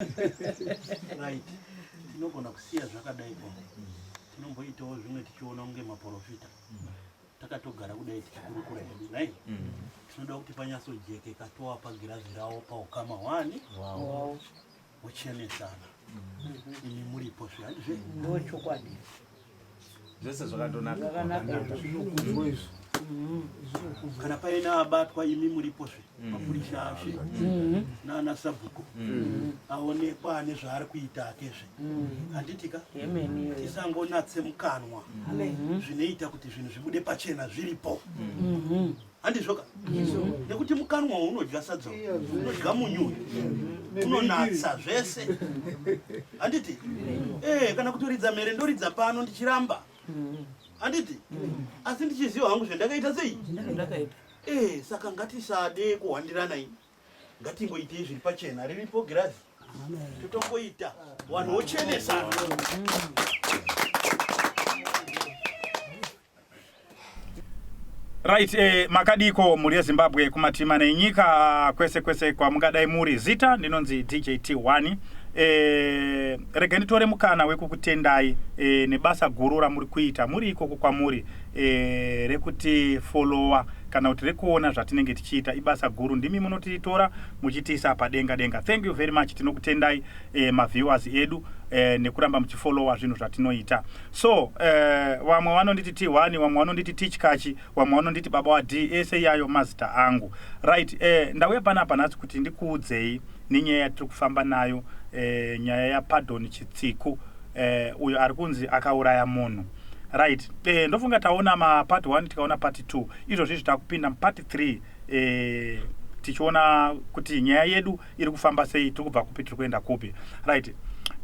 Right, tinogona kusiya zvakadai ko tinomboitawo zvimwe tichiona kunge maprofita takatogara kudai tichikurukura hedu nai tinoda kuti panyatsojekeka towapa girazi rawo paukama hwani wochenesana imi muripo zve handizve ndochokwadi Zvese zvakandonaka. Zvakanaka. Zvinokudzwa izvi. Kana paine abatwa imi muripo zve mapurisa ashe nana sabhuku aonekwa ane zvaari kuita akezve handitika Yemene iyoyo. tisangonatse mukanwa zvinoita kuti zvinhu zvibude pachena zviripo handizvoka nekuti mukanwa unodya sadza unodya munyu unonatsa zvese handiti eh kana kutoridza mhere ndoridza pano ndichiramba handiti asi ndichiziva hangu zvandakaita sei Ndakaita. eh saka ngatisade kuhwandirana ini ngatingoitei zviri pachena riripo girazi totongoita vanhu vochenesana. Right, makadiko mhuri yeZimbabwe kumatima nenyika kwese kwese kwamungadai muri. Zita ndinonzi DJ T1. Rega nditore mukana wekukutendai nebasa guru ramuri kuita muri ikoko kwamuri rekuti follower kana kuti rekuona zvatinenge tichiita ibasa guru ndimi munotitora muchitiisa padenga denga. Thank you very much tinokutendai maviewers edu nekuramba muchifollower zvinhu zvatinoita. So eh, vamwe vanonditi T1, vamwe vanonditi Tichkachi, vamwe vanonditi Baba wa D, ese iyayo mazita angu. Right, eh, ndauya panapa nhasi kuti ndikuudzei nenyaya yatiri kufamba nayo eh, nyaya yaPardon Chitsiku eh, uyo ari kunzi akauraya munhu. Right, eh, ndofunga taona ma part 1 tikaona part 2 izvozvi izvi takupinda mupart 3 eh, tichiona kuti nyaya yedu iri kufamba sei tiri kubva kupi tiri kuenda kupi right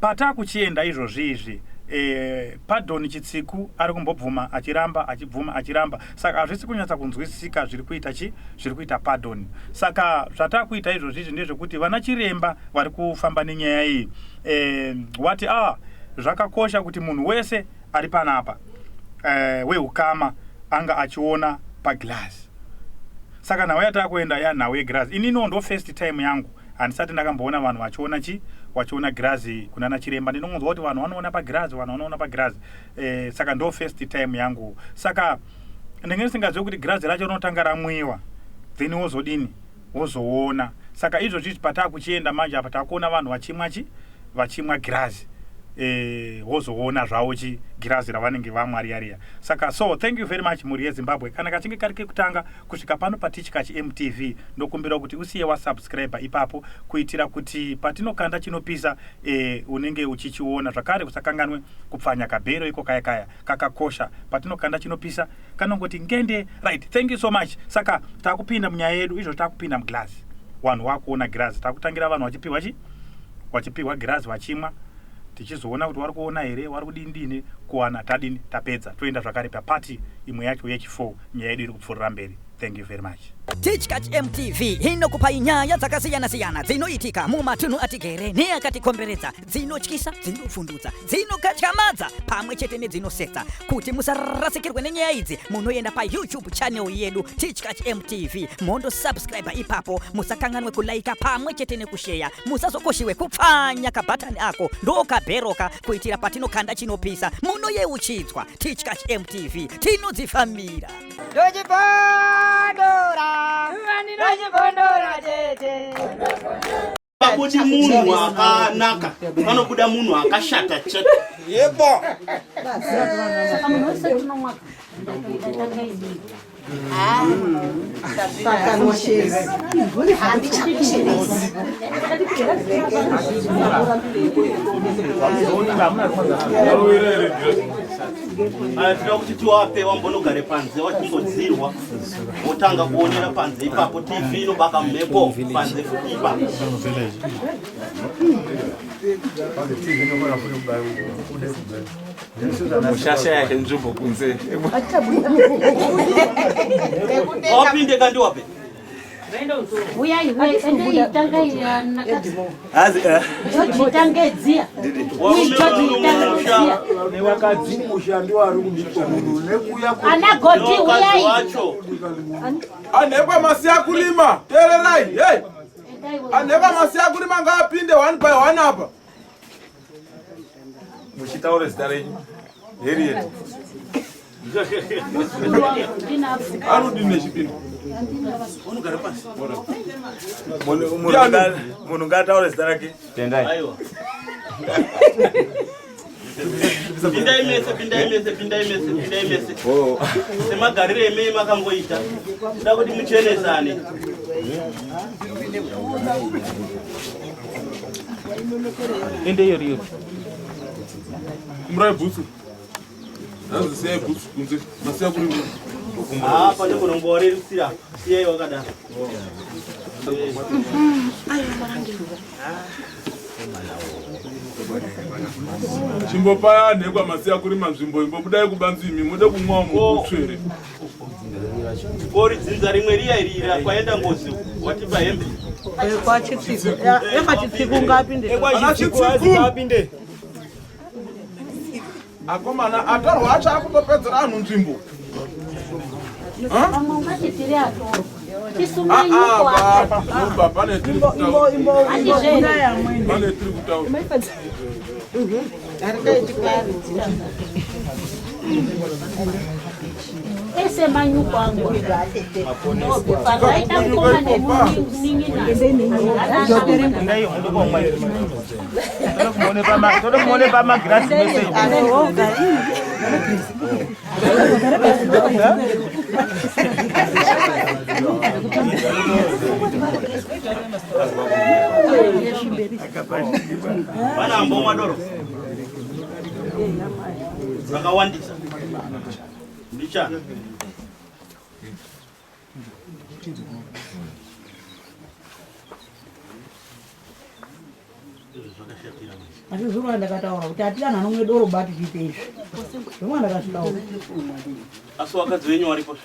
patakuchienda izvozvi izvi eh, pardon chitsiku ari kumbobvuma achiramba achibvuma achiramba saka hazvisi kunyatsa kunzwisisika zviri kuita chi zviri kuita pardon saka zvatakuita izvozvi izvi ndezvekuti vana chiremba vari kufamba nenyaya iyi eh, wati ah zvakakosha kuti munhu wese ari panapa eh, wehukama anga achiona paglass Saka nhau yatakuenda yanhau yegirazi ininiwo ndo first time yangu handisati ndakamboona vanhu vachiona chi wachiona girazi kunana chiremba ndinongonzwa kuti vanhu vanoona pagirazi vanhu vanoona pagirazi eh, saka ndo first time yangu saka ndenge ndisingazivi kuti girazi racho rinotanga ramwiwa then wozodini wozoona saka izvozvi patakuchienda manje apa takuona vanhu vachimwa chi vachimwa girazi eh, wozoona zvavo chi girazi ravanenge vamwa riya riya saka so thank you very much mhuri yezimbabwe kana kachinge kari kekutanga kusvika pano patichikachi mtv ndokumbira kuti usiye wasubscribe ipapo kuitira kuti patinokanda chinopisa eh, unenge uchichiona zvakare usakanganwe kupfanya kabhero iko kaya kaya kakakosha patinokanda chinopisa kanongoti ngende right thank you so much saka takupinda munyaya yedu izvo takupinda muglass vanhu wakuona girazi takutangira vanhu vachipiwa chi wachipihwa girazi vachimwa tichizoona kuti wari kuona here wari kudini dini kuwana tadini tapedza toenda zvakare papati imwe yacho yechi 4 nyaya yedu iri kupfuurira mberi thank you very much. Tichkach MTV inokupai nyaya dzakasiyana-siyana dzinoitika mumatunhu atigere neakatikomberedza, dzinotyisa, dzinopfundutsa, dzinokatyamadza pamwe chete nedzinosetsa. Kuti musarasikirwe nenyaya idzi, munoenda paYouTube channel yedu Tichkach MTV mondo subscribe ipapo, musakanganwe kulaika pamwe chete nekusheya, musazokoshiwe kupfanya kabhatani ako ndokabheroka kuitira patinokanda chinopisa munoyeuchidzwa. Tichkach MTV tinodzifambira. Ndochibondora, ndochibondora tete. Pabudi munhu akanaka panobuda munhu akashata chete. Yebo. Saka munhu wese tinomwa Aya tinoda kuti tiwape wambonogare panze wachimbodzirwa wotanga kuonera panze ipapo TV inobaka mhepo panze futi ipapo. Mushasha yake nzvimbo kunze. Wapinde kandi wape. Uyai, uyai, endei tangai Hazi eh. George tange dziya. Warume George tange dziya. Nevakadzi musha ndiwo ari kubika munhu nekuuya Ana Godi Nevakadzi uyai. wacho. Anhekwa masiya kulima. Teererai. Hey. Anheka masiya kurima ngaapinde one by one apa. Muchitaura zita renyu. Harriet. Arudi nechipindi. Unogara pasi. Munhu ngaataure zita rake. Tendai. Aiwa. Pindai mese, pindai mese, pindai mese, pindai mese. Semagariro emei makangoita. Kuda kuti muchenesane. Ende iyo riyo. Murai bhutsu. Hanzi siyai bhutsu kunze. Masiya kurima. Ah, pane kunombowarerutsira. Siyai wakadaro. Chimbopaya nhekwa masiya kurima nzvimbo imbobudai kubanzi imi mude kumwawo mubhutsu here. Kori dzinza rimwe riya iri kwaenda ngozi watipa hembe. Ekwachitsiku ngapinde. Ekwachitsiku. Akomana atorwa acho akutopedzera anhu nzvimbo. Vamwe ungatitiri atorwa. Tisumanyuko apa. Baba pane tiri kutaura. Pane tiri kutaura. Ese manyuko angu. Vaita mukoma nemunin'ina. Toda muone pamagirasi mese. Vana ambomwa doro. Vakawandisa. Ndichana. Izvi zvakashatira manje. Asi zuva ndakataura kuti hatidi anhu anomwe doro bati tiite izvi. Zvimwe ndakazvitaura. Asi wakadzi wenyu waripo.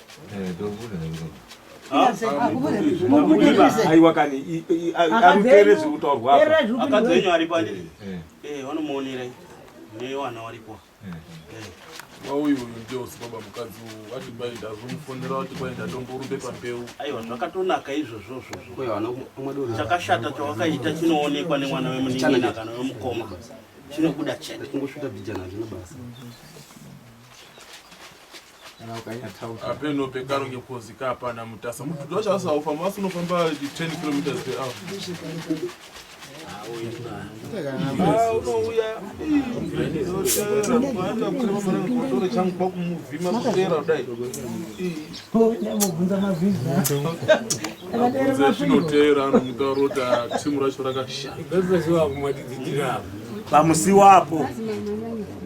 Aiwa kani arutere zviri kutaurwa apa. Akadzi wenyu aripo anditi? Eh, vanomuonera nevana waripo. Wauyu uyu ndiye usibaba mukadzi uyu ati bai ndazomufonera kuti kwai ndatomborumbe pambeu. Aiwa zvakatonaka izvozvozvo. Chakashata chawakaita chinoonekwa nemwana wemunin'ina kana wemukoma. Chinobuda chete. Apeno pekaro ngekozi kapana mutasa. Mudhudhu wacho asaufamba asi unofamba 10 km per hour. Ah, unouya. Ii, changu kwakumuvhima kutera kudai. Ndambobvunza mavhiza. Zvinotera anomutaura kuti timu racho rakashata. Pamusiwapo.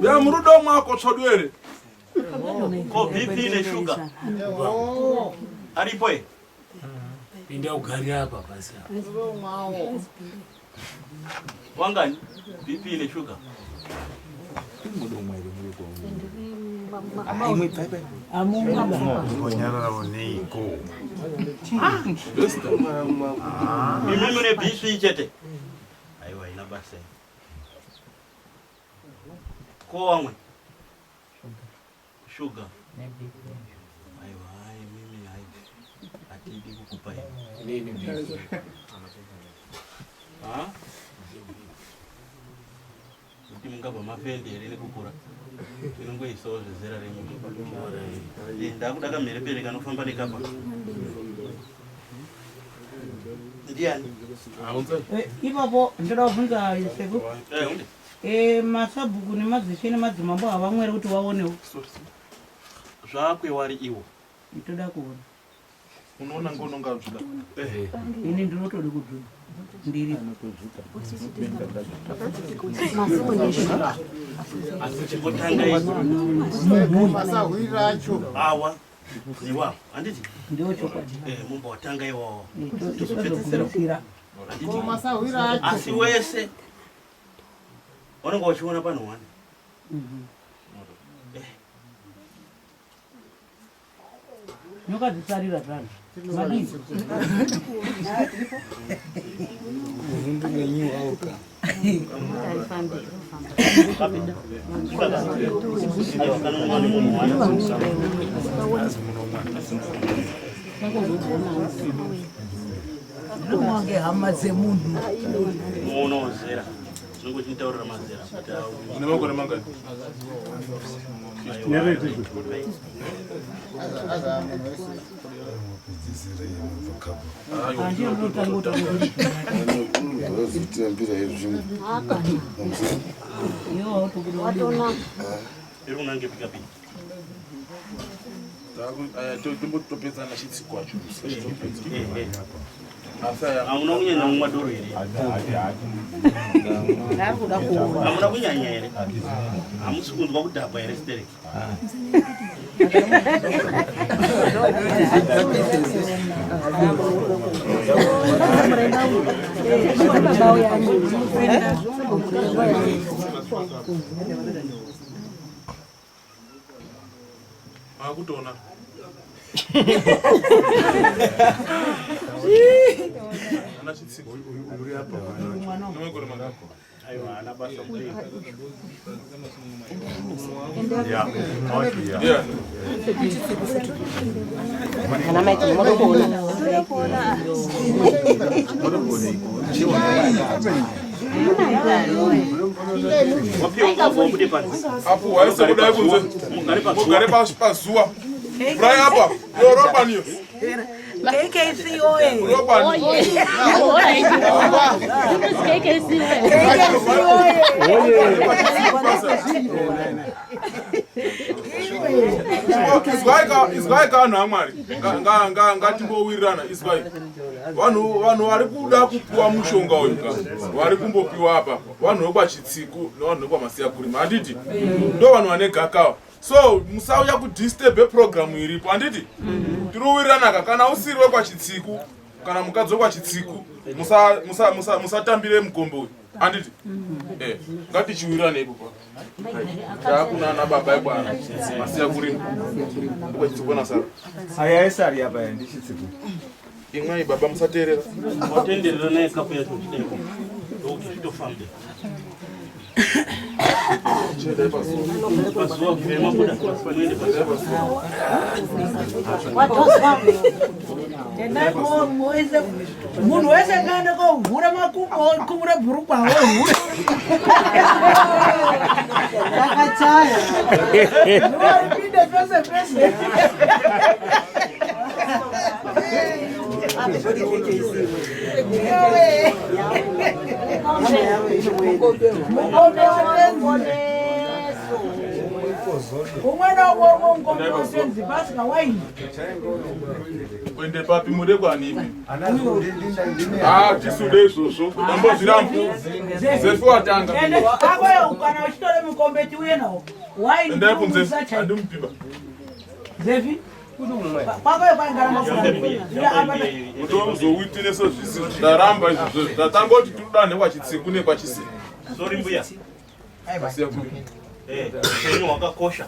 Ya murudo mwako tsvodwere. Ko BP neshuga. Aripo e? Pinda ugari apa pasi apa. Wangani? BP neshuga. Imi mune BP chete. Aiwa ina basa. Ko wamwe? Shuga. Aiwa, hai mimi hai. Hatidi kukupa hivi. Ha? Kuti mungabva mafendi here nekukura. Tinongoisawo zvezera renyu. Eh, ndakuda kamherepere kanofamba nekapa. Ndiani? Ipapo ndoda kubvunza sekuru. Eh, unde. Masabhuku nemadzishe nemadzimambo havamwere kuti vaonewo. Zvakwe wari iwo. Ndoda kuona. Unoona ngononga zvuda. Ini ndinotode kudzvuda. Ndiri. Asi chingotanga izvi. Masahwira acho. Awa. Iwawo, handiti? Ndiwo chokwadi. Eh, mumba watanga iwawo. Tozopedzisira. Handiti? Masahwira acho. Asi wese unenge uchiona panhu wani. Nyoka dzisarira zvanhu. Madii? Zvinomwange hama dzemunhu. Muonawo zera. Tinenge uchitaurira mazera. Une makore mangani? Iri kunange pikapi. Tombotopedzana chitsiko acho. Hamuna kunyanya kumwa doro here? Hamuna kunyanya here? Hamusi kunzwa kudhakwa here stereki? Akutoona. Ana chitsiko. Une makore mangani? Aiwa, haana basa kudei. Yeah. Ana mai tinoda kuona. Apo waise kudai kunze. Mugare pazuva. Mvura apa. Yo robaniyo. KKC oye. Robani. Izwai ka vanhu vamwari ngatimbowirirana izwai vanhu vanhu vari kuda kupiwa mushonga uyu ka vari kumbopiwa apa vanhu vekwachitsiku nevanhu vekwamasiyakurima handiti ndo vanhu vane gakawa so musauya kudisturbe programu iripo handiti tiri ka kana usiri wekwachitsiku kana mukadzi wekwachitsiku musatambire mukombe uyu handiti Eh, ngatichiwirirane ipo pa taakuna ana baba ekwana masiya kurima ekwachitsiku nasara Aya esari apa ya ndichitsiku. Imwai baba musateerera. Watenderera naye kapu yacho uchidai. Ndokuti zvitofambe. Pazuva kubve mabuda muende pazuva. Endai muise munhu wese ngaende kovhura makumbo okumura bhurukwa wohure. Rakachaya. Zuva ripinde pese pese. Mukombe watenzi. Umwe naumwe umwe mukombe watenzi pasika waini. Kuende papi mude kwanipi? Ah, tisude izvozvo. Ndambozvirambu. Zefi watanga. Ende akoyo kana uchitore mukombe tiuye nawo. Waini. Endai kunze. unoisa chai. Andimupiba. Zefi. Kwakoyo kwaingara mafura. Utozowitire sezvisizvo. Ndaramba izvozvo. Ndatangoti tiri nekwachitsiku nekwachisina. Sorry mbuya. Masiya kurima. Eh, upenyu hwakakosha.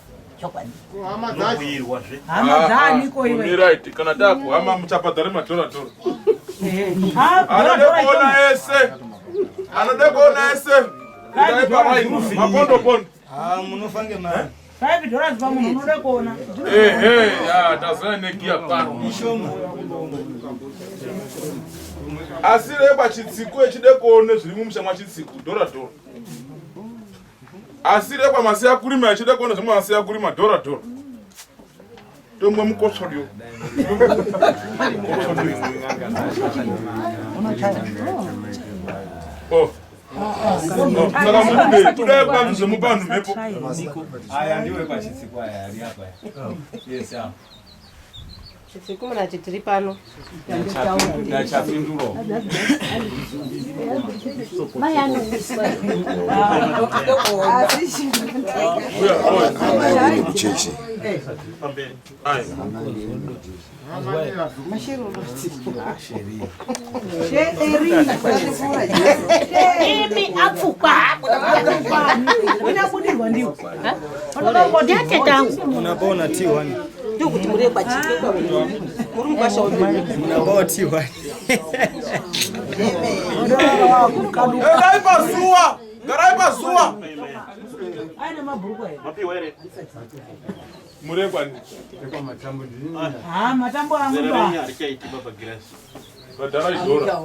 Unobhuirwazve. Hama dzaaniko iwe? Mirai, kana takuhama muchabhadhare madhora dhora. Ah, Anode dhora kuona ese. Anode kuona ese. Endai paraini. Mapondo pondo. Ah, munofange mari. $5 pamunhu unoda kuona. Ehe, ya tazoya negiya pano. Asi rekwachitsiku echide kuone zviri mumusha mwachitsiku dhora dhora. Asi rekwamasiya kurima echide kuone zviri mumasiya kurima dhora dhora. Tomwe mukotsodio. Oh. Saka mudei kudai kwanzi zvemupanhu mhepo. Aya ndiwe pachitsiku aya ari apa. Yes, ah. Chitsiku munati tiri pano. Ndachapindura. Mai anoiswa. Kuchechi. Pamberi. Imi apfukwa. Unabudirwa ndiwo. Ndiatetangu. Munabaona T1. Ndokuti muri kwachikekwa muri mukwasha Munabawa T1. Endai pazuva. Garai pazuva. Aine mabhurukwa here? Mapiwa here? Murekwani. Ha, matambo angu Zera ba. renyu harichaiti baba Girasi. Bhadharai dhora.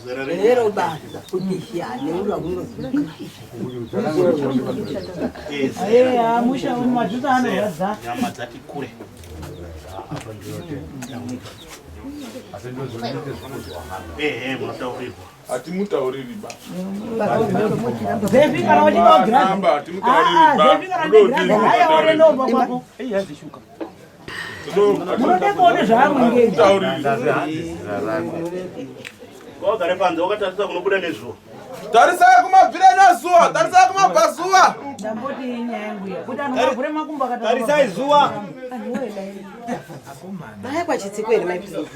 Zera renyu. Rero basa kuti shane ura unoziva. Eh, zera. Eh, musha madziso anorwadza. Nyama dzati kure. Ehe, munotaurirwa. Hatimutauriri ba. Zevi kana uchibawo girazi. Namba, hatimutauriri ba. Zevi kana negirazi haya orenovha kwako. Munode kuone zvaamwengeni. Wagare panze wakatarisa kunobuda nezuva. Tarisai kumabvira nezuva, tarisai kumabvazuva. Ndamboti inyaya yangu iya. Kuti anhu vavhure makumbo akati. Tarisai zuva. Maya kwachitsiko here mai Priscilla?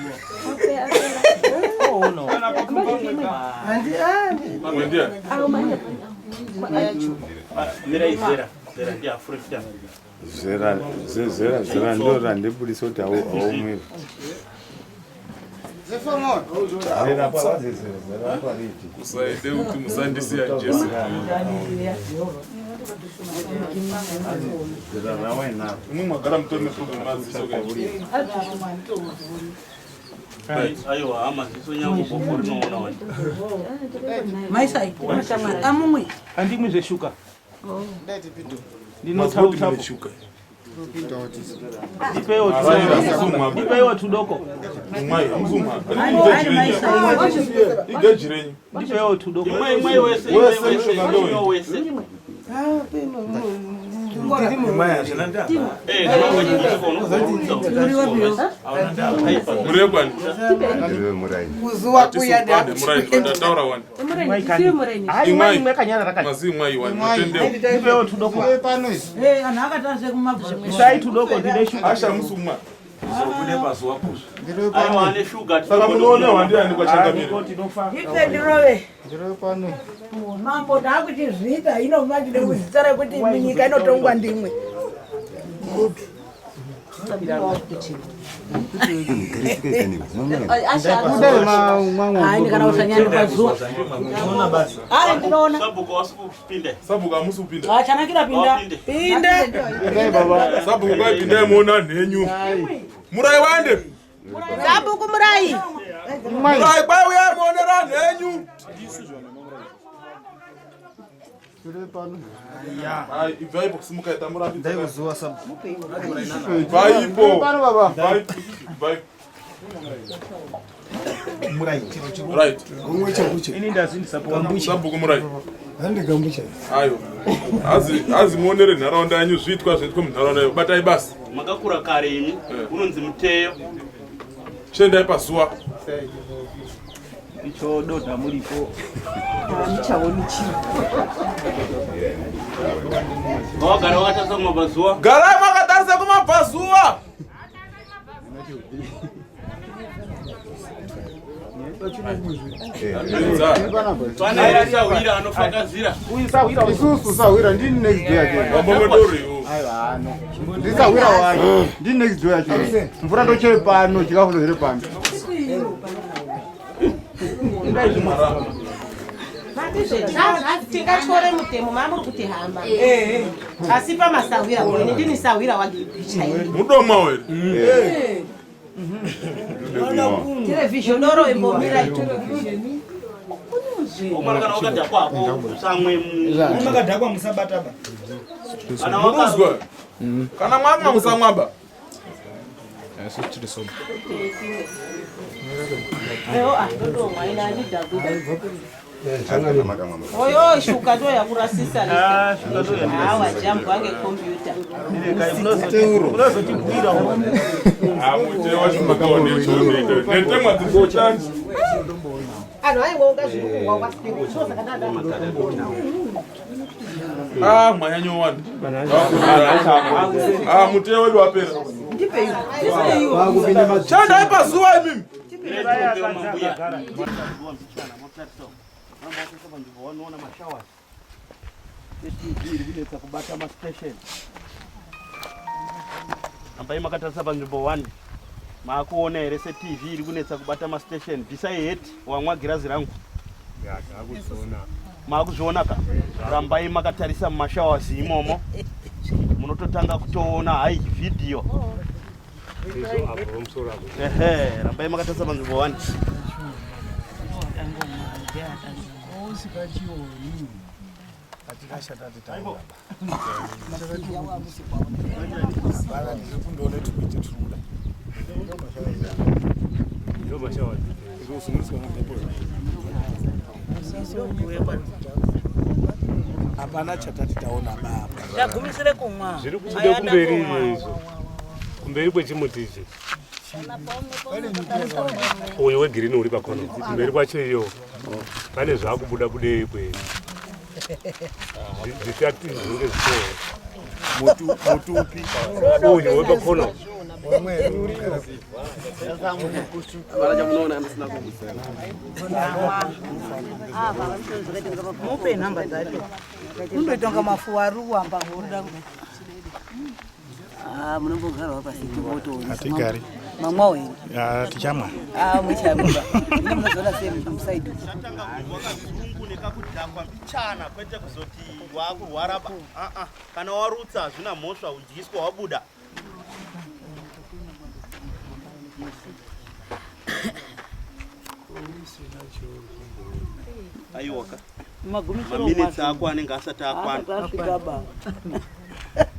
Mirai zera. Zera ndiye afurifita. Zera zera zera ndo randibudisa kuti haumwiri. Zera pa zera pa riti. Usaite kuti musandisiya Jesu. Zera rawainaro. Imwe mwagara mutori neproblem maziso kai. Aiwa, maziso nyangu bofu rinoona wani. Maisai. Amumwe. Andimwi zveshuka. Ndinotaura neshuka. Ndipeiwo tudoko. Mwai, hamuzumwa. Igeji renyu. Ndipeiwo tudoko. Imwe imwe wese Wese imwe mushonga ndewenyu. wese. Eh, Murekwani. Kuzuwa kuya Muraini, ndataura wani. Imwai imwe Mazi imwai wani. Mutendewo. Ndipeiwo tudoko. Eh, anhu akatarisa kumabva. Isai tudoko ndine shuka. Asha musumwa. Aiwa, ane shuga. Saka munoonewa ndiani kwachangamire? Ipe ndirove. Mambo ndakuchizviita ino manje nekuzita rekuti munyika inotongwa ndimwe. Hayi kana usanyanya pazuva. Hayi ndinoona. Sabhuku wasi kupinda. Sabhuku hamusi kupinda. Ah, chanakira pinda. Pinda. Sabhuku kwai pindai muona nhenyu. Murai waende. Sabhuku murai. Murai kwai uyai muonera nhenyu. Ai, ibvaipo simukai tamurambidza. Ndaikuzuva sabhuku. Ibvaipo. Ibvaipo. Ibvaipo. Right. Ini ndazindisapota. Sabhuku murai. Handigambucha. Ayo. Azi azi muonere nharaunda yenyu zviitwa zvinoitwa munharaunda yenyu. Batai basa. Makakura kare imi. Unonzi muteyo. Chiendai pazuva. Ichodonha muripo. Handichaoni chiro. Wagara wakatarisa kumabvazuva. Garai makatarisa kumabvazuva. Pane here sahwira anofakazira. Uyu sahwira. Isusu sahwira ndini next door yacho. Wambomodori iwo. Aiwa ano. Ndisahwira wacho. Ndini next door yacho. Mvura ndochere pano, chikafu ndochere pano. Tingatyore mutemo mamuri kuti hama. Asi pamasahwira ini ndini sahwira wagipicha ini. Mudoma were. Television doro imbomira Umwana kana wakadhakwa hako usamwe mu. Makadhakwa musabata ba. Kana waka Munozwa? Kana mwamwa musamwaba. Ewo ah ndodomwa ina andidhakwi. Oyo shuka ndo yakurasisa Ah, shuka ndo yandirasisa. Hawa jambwa ngekombiyuta. Unozotigwira. Ah, muteo wacho makaone Netemwa dzikutanzi. Anhu aingonga zviri kumwa kwasipingo. Saka ndada. Ah, mwanyanyo wani. Ah, muteo wedu wapera. Chandai pazuva imimi. Wanoona mashowers. TV iri kunetsa kubata mastation. Ambai makatarisa panzvimbo 1. Maakuona here seTV iri kunetsa kubata mastation. Bvisai heti wamwa girazi rangu. Maakuzviona ka? Rambai makatarisa mumashowers imomo. Munototanga kutoona hai video. Ehe, rambai makatarisa panzvimbo 1. Usikachioni hatikashatati taura bana ndiri kundoona tukuite turi kuda hapana chatati taona baba Ndagumisire kumwa. Zviri kubuda kumberi izvo, kumberi kwechimuti ichi. Uyo wegirini uri pakona kumberi kwacho iyo pane zvakubuda budei kwe zvisati zvinenge zvicho mutupi uyu wepakona. Mupe nhamba dzacho. Undoita kunga mafuwa ari kuamba unoda Ah, munombogarawo pasi timbotoona. Hatigari. Mamwawo here? Ah, tichamwa. Ah, muchamwa. Ine munozoona sei musaidi. Kazungu nekakudhakwa mbichana kwete kuzoti waakurwara ba. Aa, kana warutsa hazvina mhosva, udyiswa wabuda. Aiwaka, maminitsi ako anenge asati akwana. Asvika ba.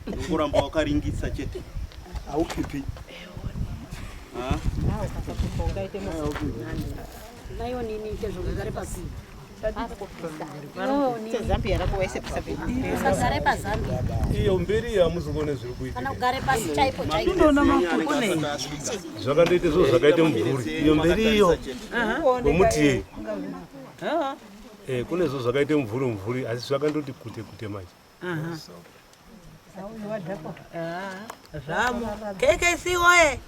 Ungoramba wakaringisa chete. Haukipi. Ah? Nayo nini chezvokugare pasi. Zambia rako waise pasabheni. Usagare paZambia. Iyo mberi hamuzi kuone zviri kuitika. Kana kugare pasi chaipo chaipo. Zvakandoita zvo zvakaita mumvuri iyo mberi iyo wemuti iyi. Eh, kune zvo zvakaita mumvuri mumvuri asi zvakandoti kute kute manje. Zvamo. KKC woye.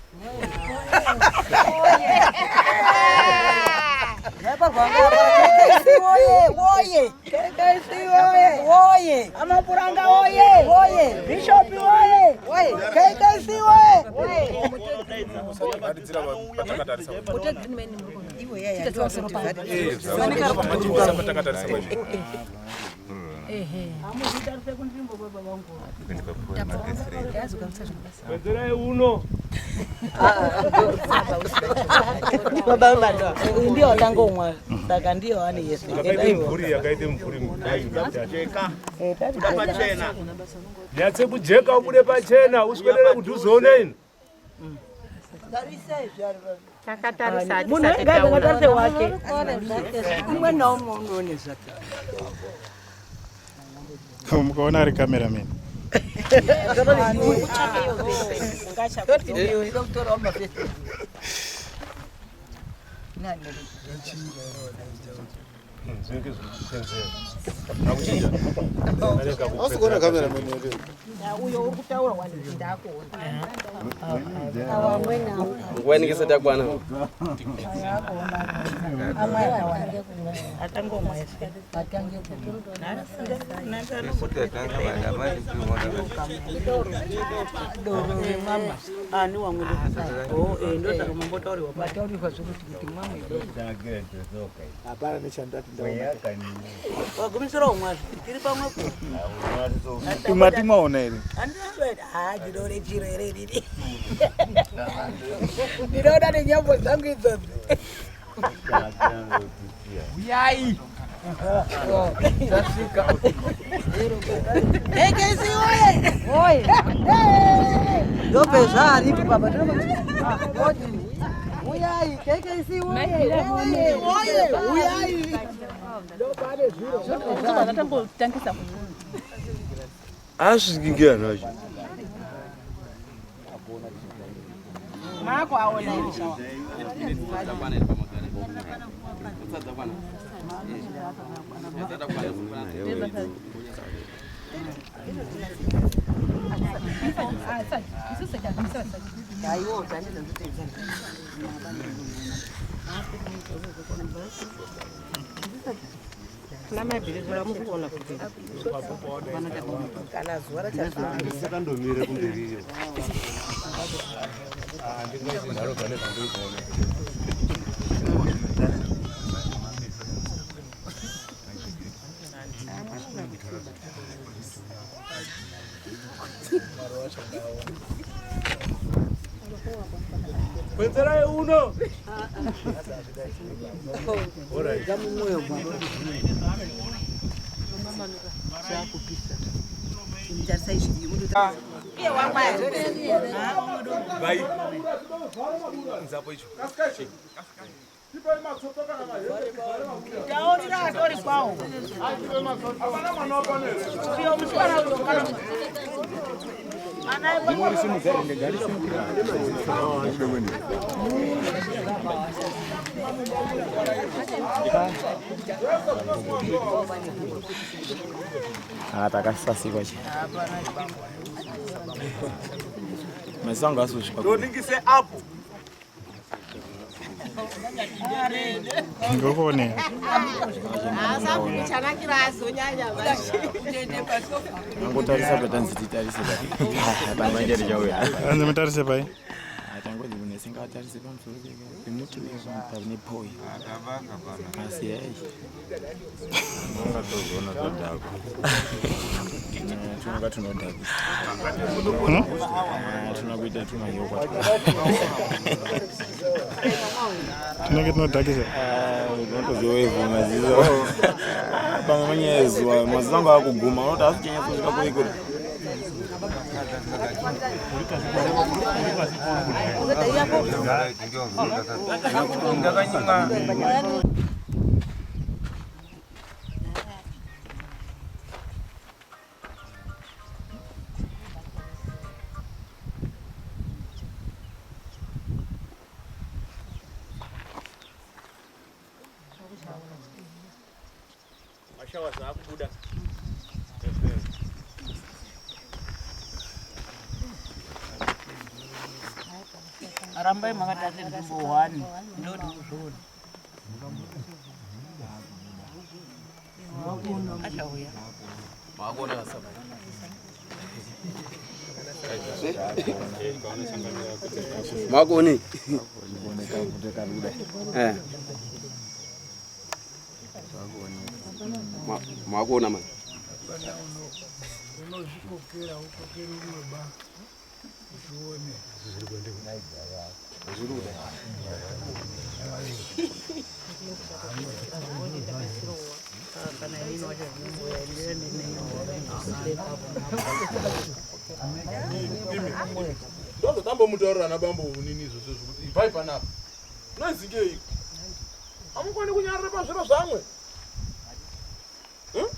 KKC woye, woye. KKC woye. Woye. Amapuranga woye. Woye. Bishop woye. Woye. KKC woye. Wedzerai uno. Baba vado. Ndiyo watangomwa. Saka ndiyo ane yese. Yakaita mumvuri yakaita mumvuri. Jeka. Buda pachena. Nyatse kujeka ubude pachena uswedere kuti uzoone ini. Takatarisa. Munhu wega wega ngatarise wake. Umwe naumwe unoone zvake. Mukaona ari cameraman. Zvinenge zvikukwenzera. Ausikuona cameraman here? Uyo uri kutaura wani ndakuona. Nguva inenge isati yakwana. Atangomwa ese. Doro remama. Ani wamwe Oh, eh ndosaka mambotauriwa. Mataurirwa zvekuti kuti mwamwe doro. Hapana nechandati ndaona. Wagumisira umwazvo. Tiri pamwepo. Mati mwaona here? Handina ndinoone chiro here inini. Ndinoona nenyambo dzangu idzodzo. Uyai. Tasvika. KKC woye. Woye. Ndope zvaaripo baba. Uyai, KKC woye. Woye, woye, uyai. Tambotangisa Asviki ngeanhu acho. Mako aona here shawa. Kuna mabhiri muri kuona kuti Kana zuva rachazvaa. Ndisakandomire kumberi iyo. Handingaiti nharo pane zvandiri kuona. Kwedzerai uno. Vai. Nzapo icho. Taurira atori kwawo. Uyo musikana uyo kana Ah, takasasikwa chi. Maziso angu asosvipa. Ndoningise apo. Ngokone. Chanakira azonyanya Angotarisa patanzi titarise pamanje richauya. Anzi mutarise pai. Tangozi munhu singatarise pamusoro pemuti uyo pane poi. Asi yai. Ungatozoona zvadhakwa. Tunonga tunodhakisa. Tuna kuita tunayokwa. Tunenge tunodhakisa. Unotozoevhu maziso. Pamwe manyaya ezuva maziso angu akuguma unoti asi chanyatsosvika kuri kuri. Mashawa zaakubuda. Rambai makatarisa nzvimbo 1 ndoti uzvione. Achauya. Makoni. Eh. Makuona manje. Unozvikokera ukokere umwe ba uchione. Ndozotambomutaurira na bambo nini izvozvo zvekuti ibvai panapa. Noizingei. Hamukwani kunyarara pazviro zvamwe. Hmm?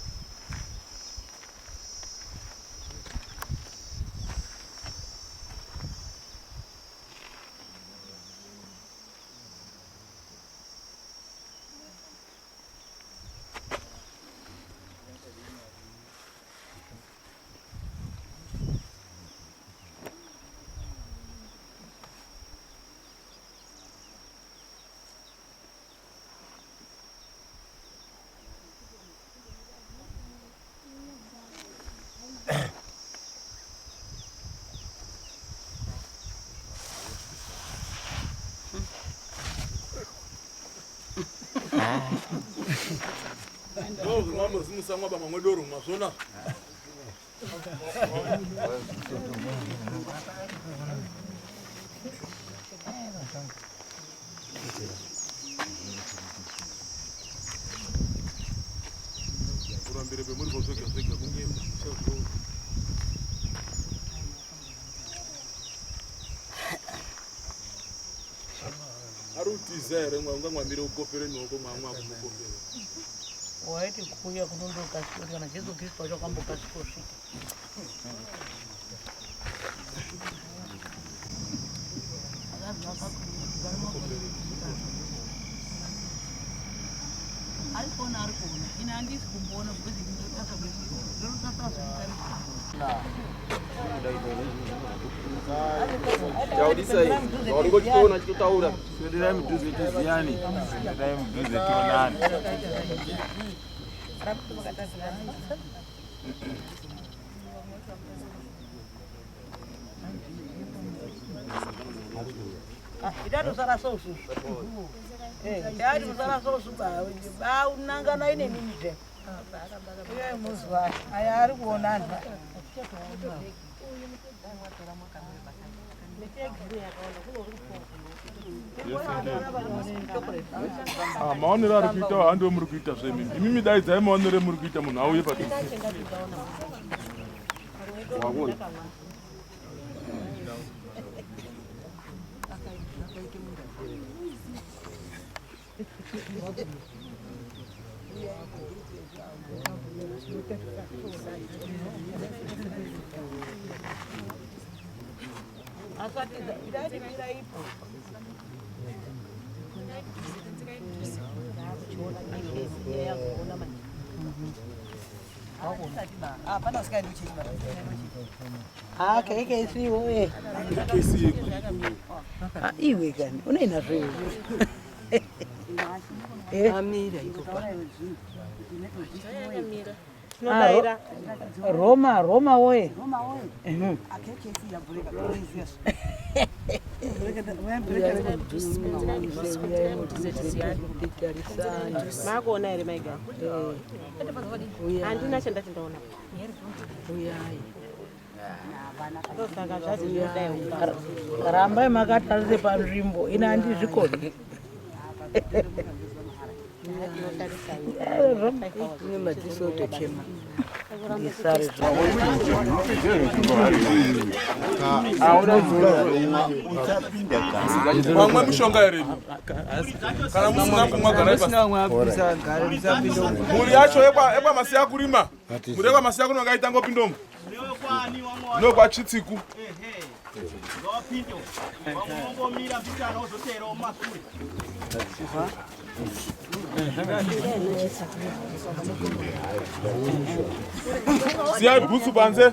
Ndozvimambozimusamwa pamwe doro mazvona. Kurambire pemuri zvega zvega kunge muchazviona. Ari kutiza here mwa ungamwamire kukopere mioko mwamwa kumukopere. Waiti kuuya kunondokasika kana Jesu Kristu wacho akambokasika kusvika. Ari kuona ari kuona ini handisi kumboona because ndinotasa Taurisa iyi. Waringochitoona chitotaura. Swederai mudhuze tiziyane. Swederai mudhuze tionane. Itatosara soususu. Tati musara sousu baunangana inenini zve. Uye muzwa aya ari kuona anhu. Ah, maonero ari kuita handiwo muri kuita zvemimi imimi daidzai maonero emuri kuita munhu auye padhuze. Wakuona. Ah, KKC woye. Ah, iwe kani unoinazvo iwe. Amira iko pa. Ah, Roma, Roma woye. Mhm. Makuona here maiga? Handina chandati ndaona. Ndosaka zvazi zvinodai. Rambai makatarisa panzvimbo ine handizvikoni. Ine madziso otochema. Ndisare Wamwe mushonga here imi? Kana musina kumwa garai pasi. Mhuri yacho yekwaMasiya kurima. Mhuri yekwaMasiya kurima ngaitangopinda umu. Ndokwachitsiku. Ngawapinde vamwe vongomira mbichana wozoteerawo mumasure. Siyai bhutsu panze.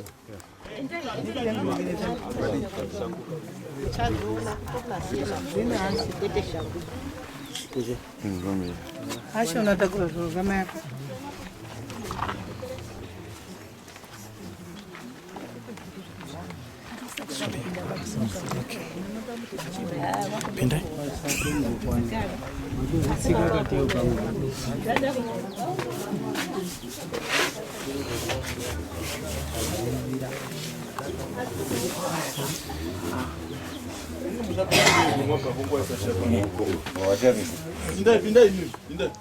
Ashe unotakura zviro zvamai ako. Pindai. Pindai, pindai imi. Pindai.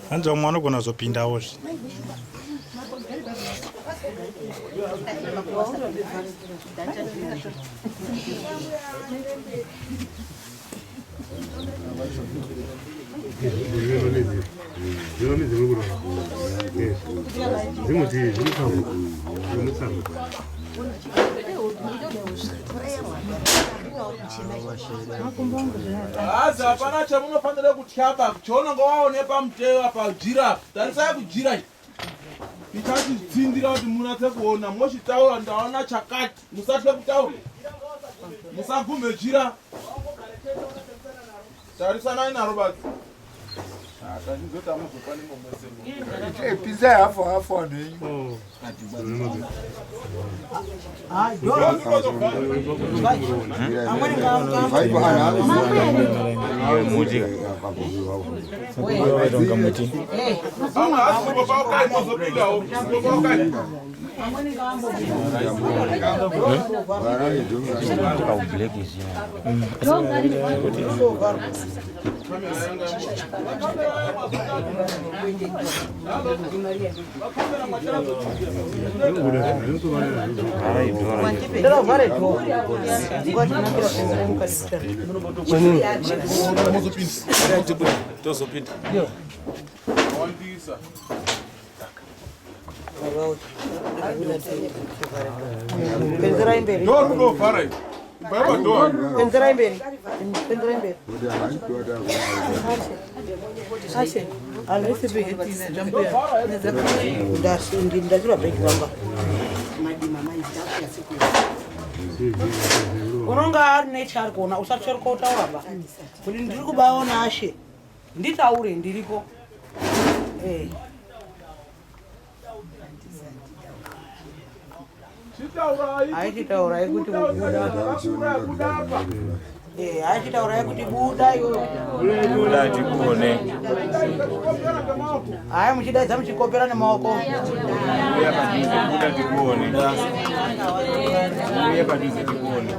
Hanzi vamwe vanogona kuzopindawo zve. Hazi hapana chamunofanira kutyaba chaunonga waone pamuteyo apa jira tarisai kujira tichachitsindira kuti munatse kuona mochitaura ndaona chakati musatye kutaura musagumhe jira tarisanai naro badzi Pinzai hafu hafu vanhu venyu. Tozopinda. Wandisa. Penzerai mberi. Door runovhara iri. Ibvai padoor. Penzerai mberi. Penzerai mberi. Ashe. Alisi biheti jambuya. Ndashirwa bhegi ramba. Unonga ari nechaari kuona, usatsveruka utaura ba. Kuti ndiri kubaona ashe. Nditaure ndiriko. Eh. Aichitaurai kuti buda. Eh, aichitaurai kuti buda iwewe. Buda tikuone. Haya muchidaidza muchikopera nemaoko. Uya padhuze buda tikuone. Uya padhuze tikuone.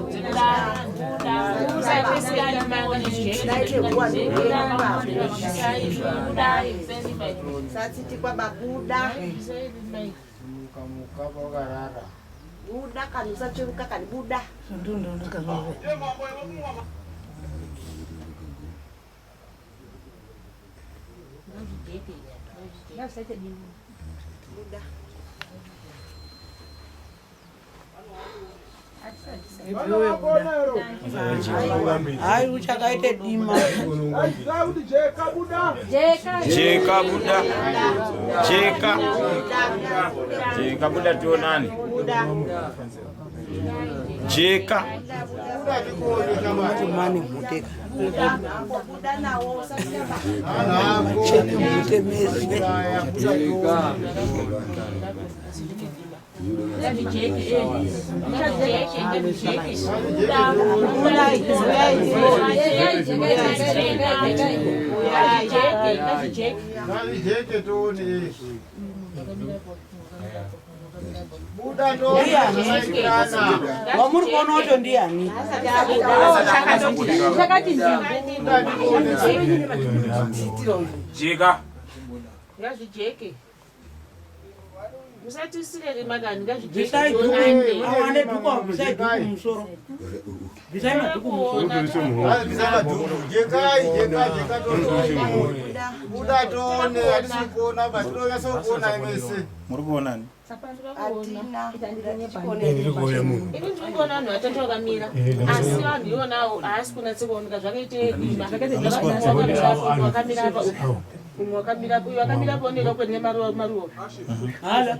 Satsitikwa babuda. Buda kani usatsveruka kani buda. Buda. Hai uchakaite dima. Jeka buda. Jeka. Jeka buda tionane. Jeka. Mani muteka. Machene mute mese. Ngazvijeke tione. Buda Ndiani? Wamuri kuona wacho ndiani? Jeka. Ngazvijeke. Musatisire rima kani Bvisai dhuku. Awane dhuku apo, bvisai dhuku mumusoro. Bvisai madhuku mumusoro. Bvisai madhuku. Jekai, jekai, jeka tione. Buda tione, hatisi kuona ba tinonyatso kuona imese. Muri kuonani? Ndiri kuona munhu. Ini ndiri kuona vanhu vatatu vakamira asi vanhu ivonawo haasi kunatse kuoneka zvakaite dima. Umwe wakamira apa umwe wakamira apa uyu wakamira apa une rokwe rine maruva maruva. Hala.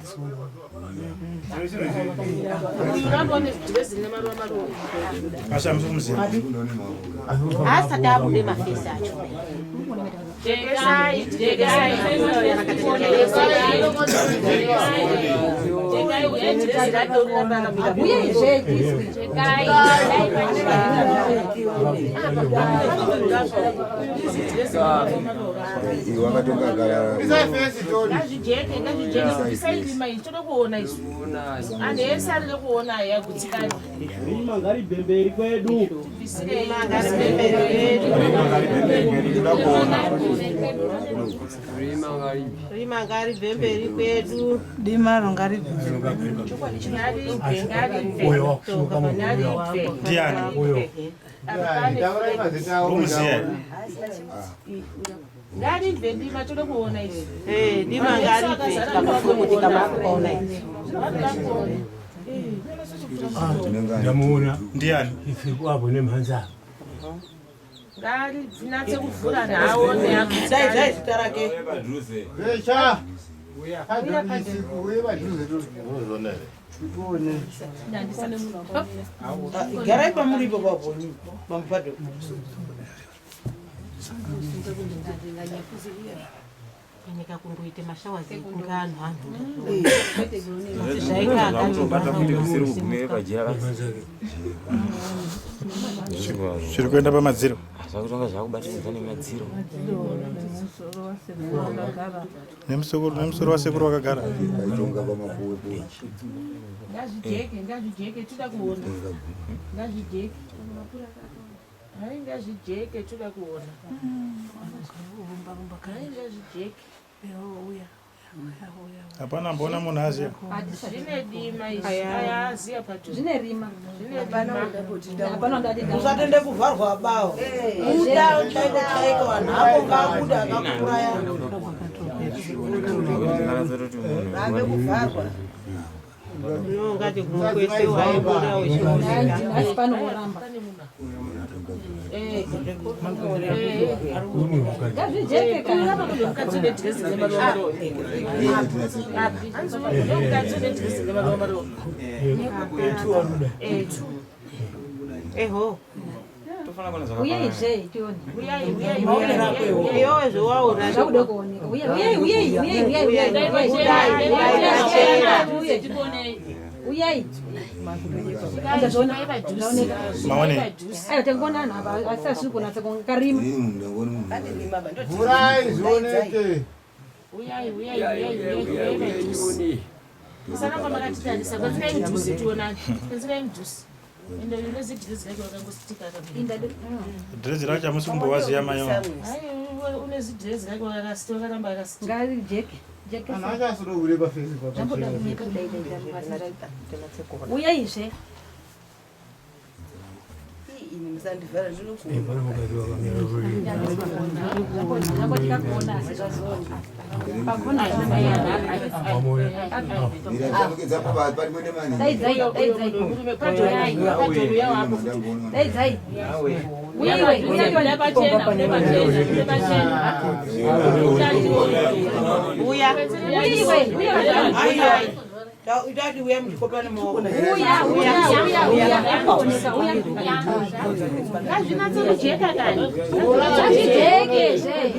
Uyu ramba une dhirezi rine maruva maruva. Asi hamusi kumuziva. Asati abude mafesi acho. Jekai, jekai, Iwe wakatonga agara. Ngazvijeke, ngazvijeke, bvisai rima iri toda kuona isu. Anhu ese arida kuona aya gutsikani. Rima ngaribve mberi kwedu. Rima ngaribve mberi kwedu. Dima ngaribve. Ndiani? Urikumuziva here? Ngaribve ndima toda kuona isu. Eh, dima ngaribve tikakufukutika makuona isu. Ndamuona. Ndiani? Ifiku apo nemhanza apo. Ngarinatse kuvhura naaone Dai dai zita rake. Vesha. Uye padhuze tione. Garai pamuripo papo pamubhadho. Nyika kungoite mashawazi ekunge anhu anhu. Zvakutobata kuti kusiri kugumire pajira. Zviri kuenda pamadziro. Zvakutonga zvakubatanidza nemadziro. Nemusoro wasekuru wakagara. Aitonga pamapuwe puwe. Ngazvijeke, ngazvijeke toda kuona. Ngazvijeke. Hai ngazvijeke toda kuona. Hai ngazvijeke. Hapana mbona munhu aziya. Zvine dima izvi. Aya aziya padhuze. Zvine rima. Zvine rima. Usatende kuvharwa bawo. Buda chaiko chaiko vanhu apo ngabuda akakuuraya. Vambe kuvharwa. Ungati kwese waibuda uchioneka. Asi pano woramba. Ngazvijeke Uyu apa munhu mukadzi une dhirezi rine maruva maruva. Hanzi uyu mukadzi une dhirezi rine maruva maruva. Eh, two. Eho. Uyai tione. Uyai, uyai, uyai, uyai. Iyowe zvowaona. Zvakuda kuoneka. Uyai, uyai, uyai, uyai, uyai, uyai. Uyai, tiponei. Uyai. Ndazviona. Ndaoneka. Maone. Aiwa tangoona anhu apa asi asiri kunatsa karima. Vhurai zvioneke. Uyai, uyai, uyai, uyai, uyai padhuze. Musaramba makatitarisa, kwedzirai mudhuze tionane. Kwedzirai mudhuze. Ende uyu unezidhirezi rake wakangositika akamira. Dhirezi racho hamusi kumbowaziya maiwa. Hai, unezidhirezi rake wakaramba akasitika. Ngarijeke. Jeke. Anhu acho asiri kubuda pafesi Zvamboda pachena. kuneka kudai dai dai. Uyaizve. Ini musandivhara Zvambotika kuona asi zvazoona. Pakona. Daidzai, daidzai. Daidzai. Uyaiwe, uyaiwe. Uya. Uyaiwe, uyaiwe. Itati uya muchikopane maoko. Uya, uya, uya, uya. Kuoneka, uya. Ngazvinatsorujeka kani. Ngazvijeke zve.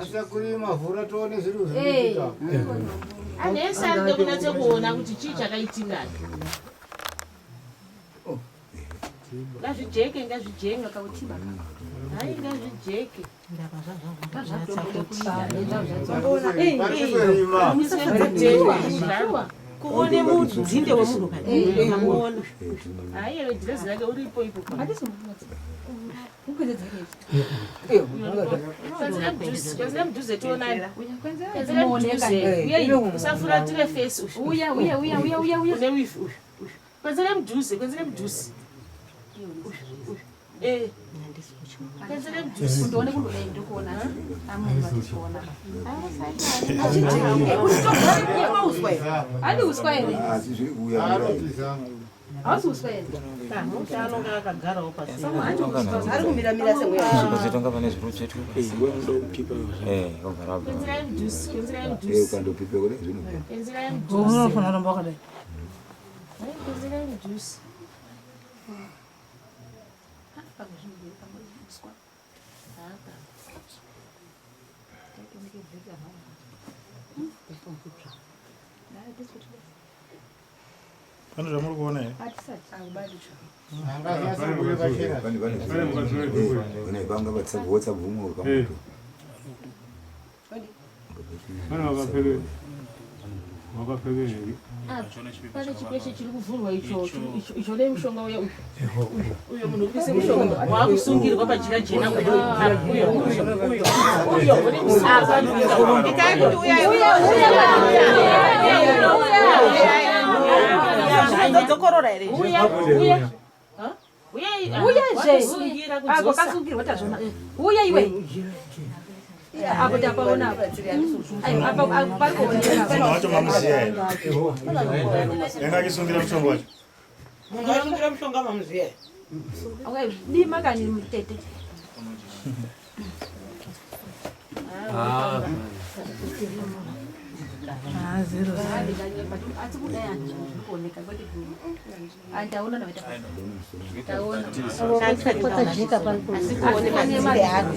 Asakurima vhura tione zviri zvinoitika. Anhu ese aride kunatse kuona kuti chii chakaitika. Ngazvijeke, ngazvijeke. Hai, ngazvijeke. Kuone mudzinde wemunhu kani. Amuona. Hai, dhirezi rake uripo ipo. Kwenzera mudhuze tionane. Kwenzera mudhuze. Usafuratire fesi uyu. Uya, uya, uya, uya, uya, uya. Une wifi uyu. uyu. Kwenzera mudhuze, kwenzera mudhuze. Uyu, uyu. Eh. Kwenzera mudhuze. Kundione kundodai ndikuona. Amunhu vatichiona. Hadi uswa here? Asi zviri kuuya. Hausi uswa here? Anonga akagarawo pasi. Ari kumiramira semweya. Tonga pane zviro tsvetu. Ogara Kwenzerai mudhuze, kwenzerai mudhuze. Ukandopipa kudai zvinobva. Kwenzerai mudhuze. Unofanira kuramba wakadai. Hai, kwenzerai mudhuze. Pane zvamuri kuona here? Vanga WhatsApp vumwe kamuto. Pane chikweshe chiri kuvhurwa icho icho nemushonga uya uyu uyo munhu uri kuise mushonga waakusungirwa pajira jena uyo uyo uyo uyo une Itai kuti uyai, uya, Zvinodzokorora here? Uya, uya. Uyazve. Wakasungira Apo kudzosa. kasungirwa tazvona. Uya iwe. Apo tapaona apo. Aiwa, apa apa pari kuoneka. Munhu wacho mamuziya here? Yanga achisungira mushonga wacho. Munhu asungira mushonga mamuziya. Okay, dima kani mutete. Asi kudai anhu zviri kuoneka kwete Andaona naita. Taona. Pakajeka pari Asi kuone madzinde ako.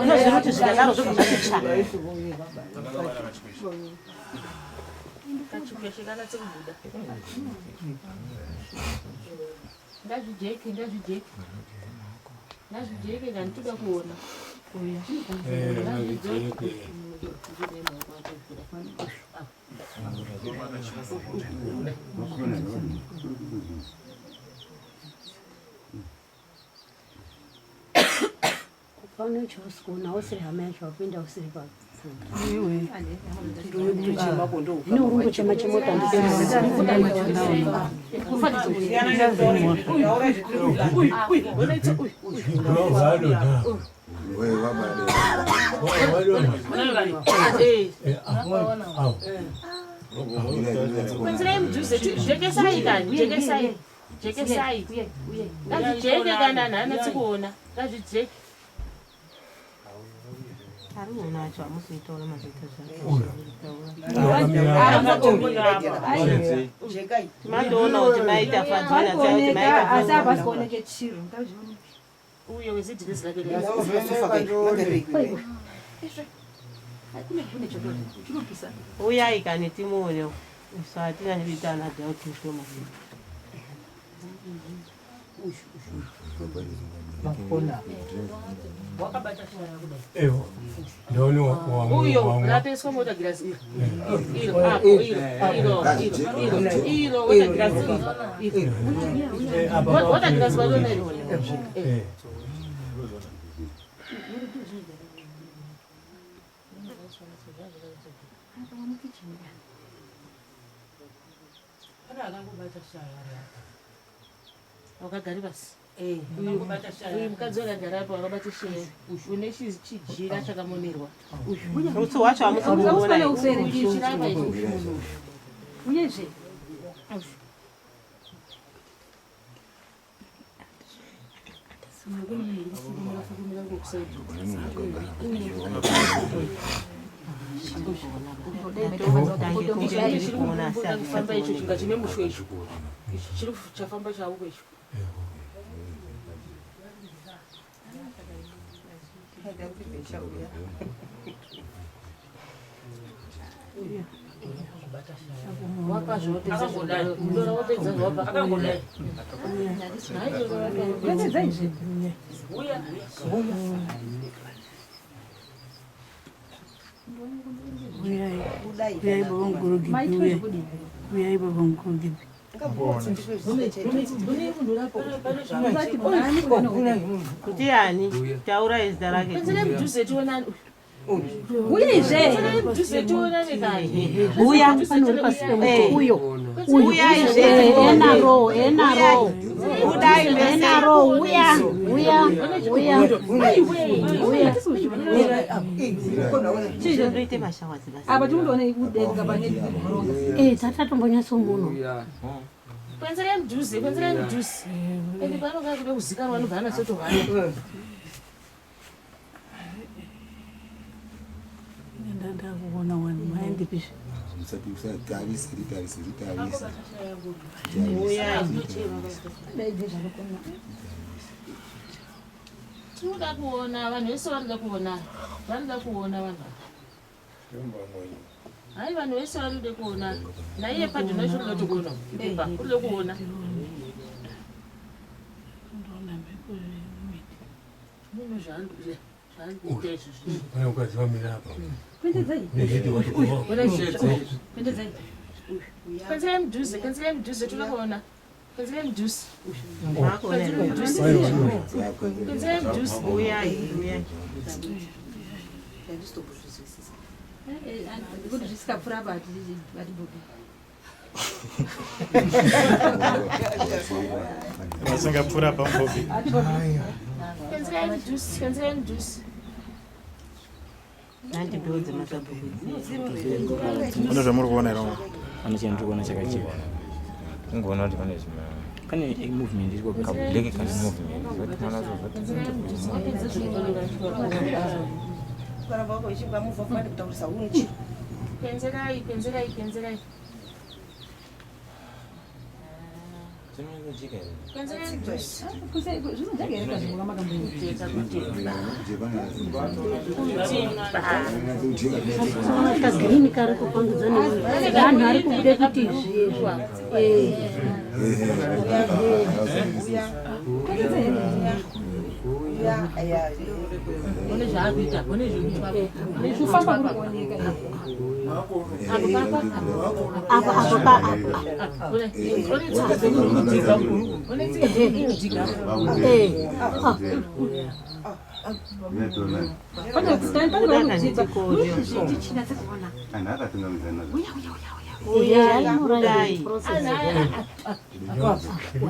Unozviona kuti zvikadaro zvobva zvati tsva. Kachikweshe kanatse kubuda. Ngazvijeke, ngazvijeke. Ngazvijeke kani toda kuona. Ngazvijeke. Pane chausikuona usiri hama yacho wapinda usiri pa Ine uri kungochema chema Kwenzerai mudhuze, jekesai kani, jekesai. Jekesai. Ngazvijeke kana anhu anatsi kuona. Ngazvijeke. Ari kuona acho hamusi kuitaura mazoita Matoona kuti maita fadzina dzai kuti maita asi hapasi kuoneke chiro ngazvioneke. Uyo wezidhirezi rake. Uyai kani timuone isu hatinyanyi kuita ana dhauti shoma. Evo, ndaone Uyo ratoiswa mota girazi iro. Iro apo iro iro iro iro iro wota girazi iro. Iro. Wota girazi walona iro. Eh. Wakagari pasi. Uyu mukadzi wakagara apo wakabata sheya. Une chijira chakamonerwa. Rutsu hwacho hamusi kuona. Chirapa ichi. Uyezve Chiri kufamba icho chinga chine muswe icho. Ichi chiri chafamba chauko icho. Wapa zvopedza dora wapedza wapa. Kwendedza izvi. Uyai baba mukuru Gibi, uyai. Uyai baba mukuru Gibi. Ndiani? Taurai zita rake. Kwenzerai mudhuze tionane. Uyezve. Kwenzerai mudhuze tionane kani. Uya. Panori pasi pemuti uyo. Uyai Enaro, enaro. Budai mese. Enaro, uya, uya, uya. Uya. Ndoite mashawazi basi. Apa tikundoona kudenga pane goronga. Eh, tatatombonyatsomuno. Kwenzerai mudhuze, kwenzerai mudhuze. Ende panokaa kuda kuzikanwa anobva anatsotohwana. Ndakuona wani maendipizve. Usati usatarise ritarise ritarise. Uyai. Tinoda kuona vanhu vese vanoda kuona. Vanoda kuona vanhu ava. Hai vanhu vese vanoda kuona. Naiye padhona wacho unoda kutokuona. Ipa unoda kuona. Mune zvaanoita izvozvi. Pane mukadzi wamira apa. Kwendedzai. Nezviti wacho. Kwendedzai. Kwenzerai mudhuze, kwenzerai mudhuze toda kuona. Kwenzerai mudhuze. Kwenzerai mudhuze. Kwenzerai mudhuze. Uyai, uyai. Kuti zvisikapfuura apa hatibudi. Vasingapfuura pambobi. Kwenzerai mudhuze, kwenzerai mudhuze. Handibhewo dzemasabhuku idzi. Pane zvamuri kuona here? Pane chandiri kuona chakacheka. Kungoona kuti pane zvima Pane movement iri kablack kane movement. Zvati mwana zvati Kuramba wako uchingamuvha fani kutaurisa unchi. Kwenzerai, kwenzerai, kwenzerai. Zvinonyatsocheka here? Kwenzerai mudhuze. Zvinojeka here kazvinhu makambo. Kagirini kari kupangidza nevanhu ari kubude kuti izvi. Eh. One zvaakuita, one zvekuitwa. Kufamba kuri kuoneka. Apo papa. Apo apo pa apo. One tsoka dzekudyiga. One tsoka dzekudyiga. Eh. Ah. Pane pane Buda kani tikuone. tichinatse kuona. Anhu akatungamidzana. Uyai, Eh, budai. process.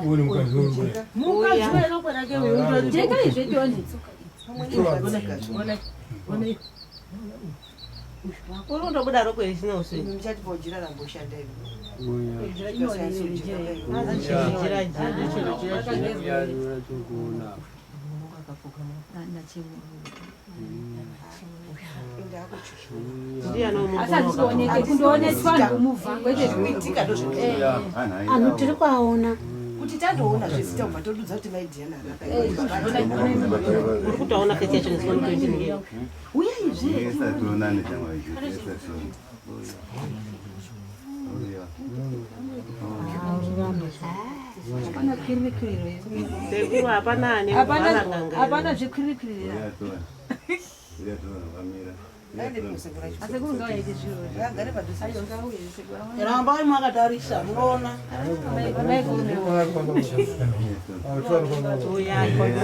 Uri mukadzi uri kudai. Mukadzi werokwe rake uyu utori. Jeka izve tione. One, one. Uri kundobuda roko risina uswe. Muchatipawo jira ramboshanda iri. Asi handisi kundooneswa ndomuvha kwete Zvikuitika ndozvinoitika. Anhu tiri kuaona. Kuti tandoona zvezita kubva todudza kuti maidiana. Uri kutoona fesi yacho nezuva notoindingeyo. Uyai. Tionane shamwari, tionane. Hapana kwiririkwiriro. Sekuru hapana ane Hapana n'anga. hapana zvekwiririkwiriro. Asekuru ngavaite zviro. Ayo ngauye sekuru. Rambai makatarisa munoona.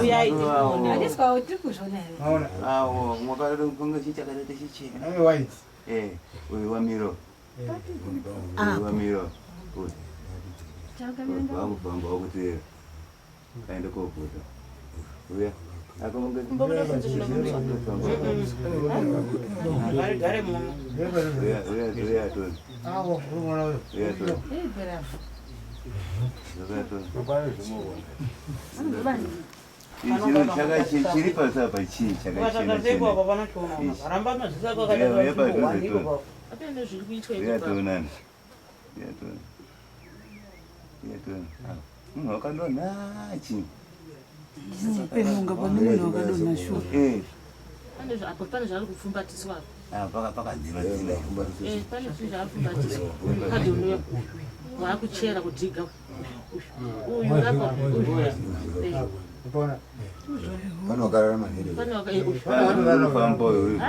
Uyai tikuone. Handisi kwawo tiri kuzviona here? Awo, mwakaronga chii chakaita chichena? Eh, uyu wamiro. Uyu wamiro. Uyu. Wakufamba wakuti aende kovhota. Uya. Gare muno. Uya, uya, uya toni. Uya toni. Uya toni. Ichi chiri pasi apa chii chakachena Ukatakatekwa chena? apa panochiona. Ramba maziso ako Uya, uya padhuze toni. Apene zviri kuitwa Uya ipapo. tionane. Uya tione. Uya tione. Ah, Munhu wakadonha chii? Penonga pane munhu wakadonha shuwa. Eh, Pane apo pane zvaari kupfumbatiswa apo. ah, pakadziva dziva. Eh, pane zvinhu zvaapfumbatiswa. Kadhonoyo. Waakuchera kudhiga. Uyu apa uyu. Eh, Panogarara manhere. pane waka eh, uyu. Panofamba uyu.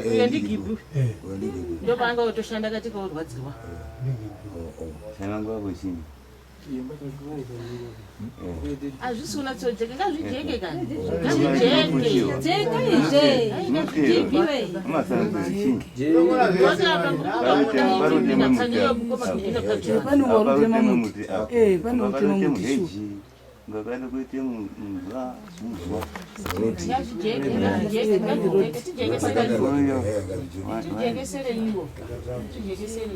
Uyu ndigibu. Ndopaanga otoshanda katika orwadziwa. Chanangwa hapo chini. Hazvisi kunyatsojeka, ngazvijeke kani. Ngazvijeke. Jeka izve. Pane warutema muti. Eh, pane warutema muti shuwa. Ngakaenda kuite muzwa muzwa. Ngazvijeke, ngazvijeke, ngazvijeke. Tijekesere iwo. Tijekesere.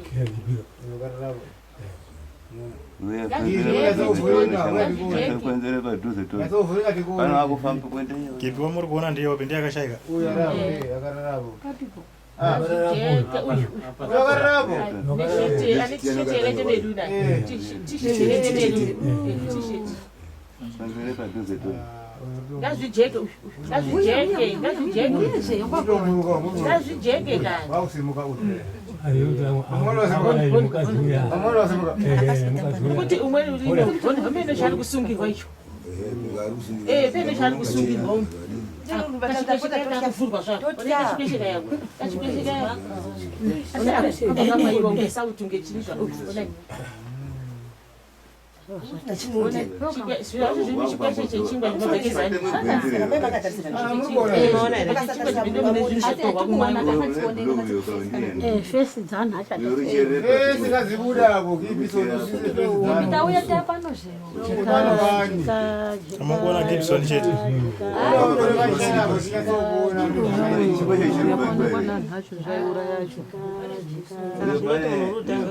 Kuenzere padhuze to. Pano akufamba kuenda Gibi wamuri kuona ndiye wapi ndiye akashaika. Papipo. Jeke, uyu, uyu. Nesheti, ane tisheti yakaita meduna. Tisheti yakaita meduna. Tisheti. Kuenzere padhuze to. Ngazvijeke, uyu, uyu. Ngazvijeke, ngazvijeke. Ngazvijeke kani. Kuti umweni urino, pamene chaari kusungirwa icho. Eh, pene chaari kusungirwa umu. Kachipesheka zvako. Kachipesheka yako. Kachipesheka yako. Akamaiwa unge sauti unge chii zva. Onai. Chikweshe chechingwa chinobhekeza. Eh, fesi dzaanhu Tauya tapano zvero. Amungoona Gibson chete.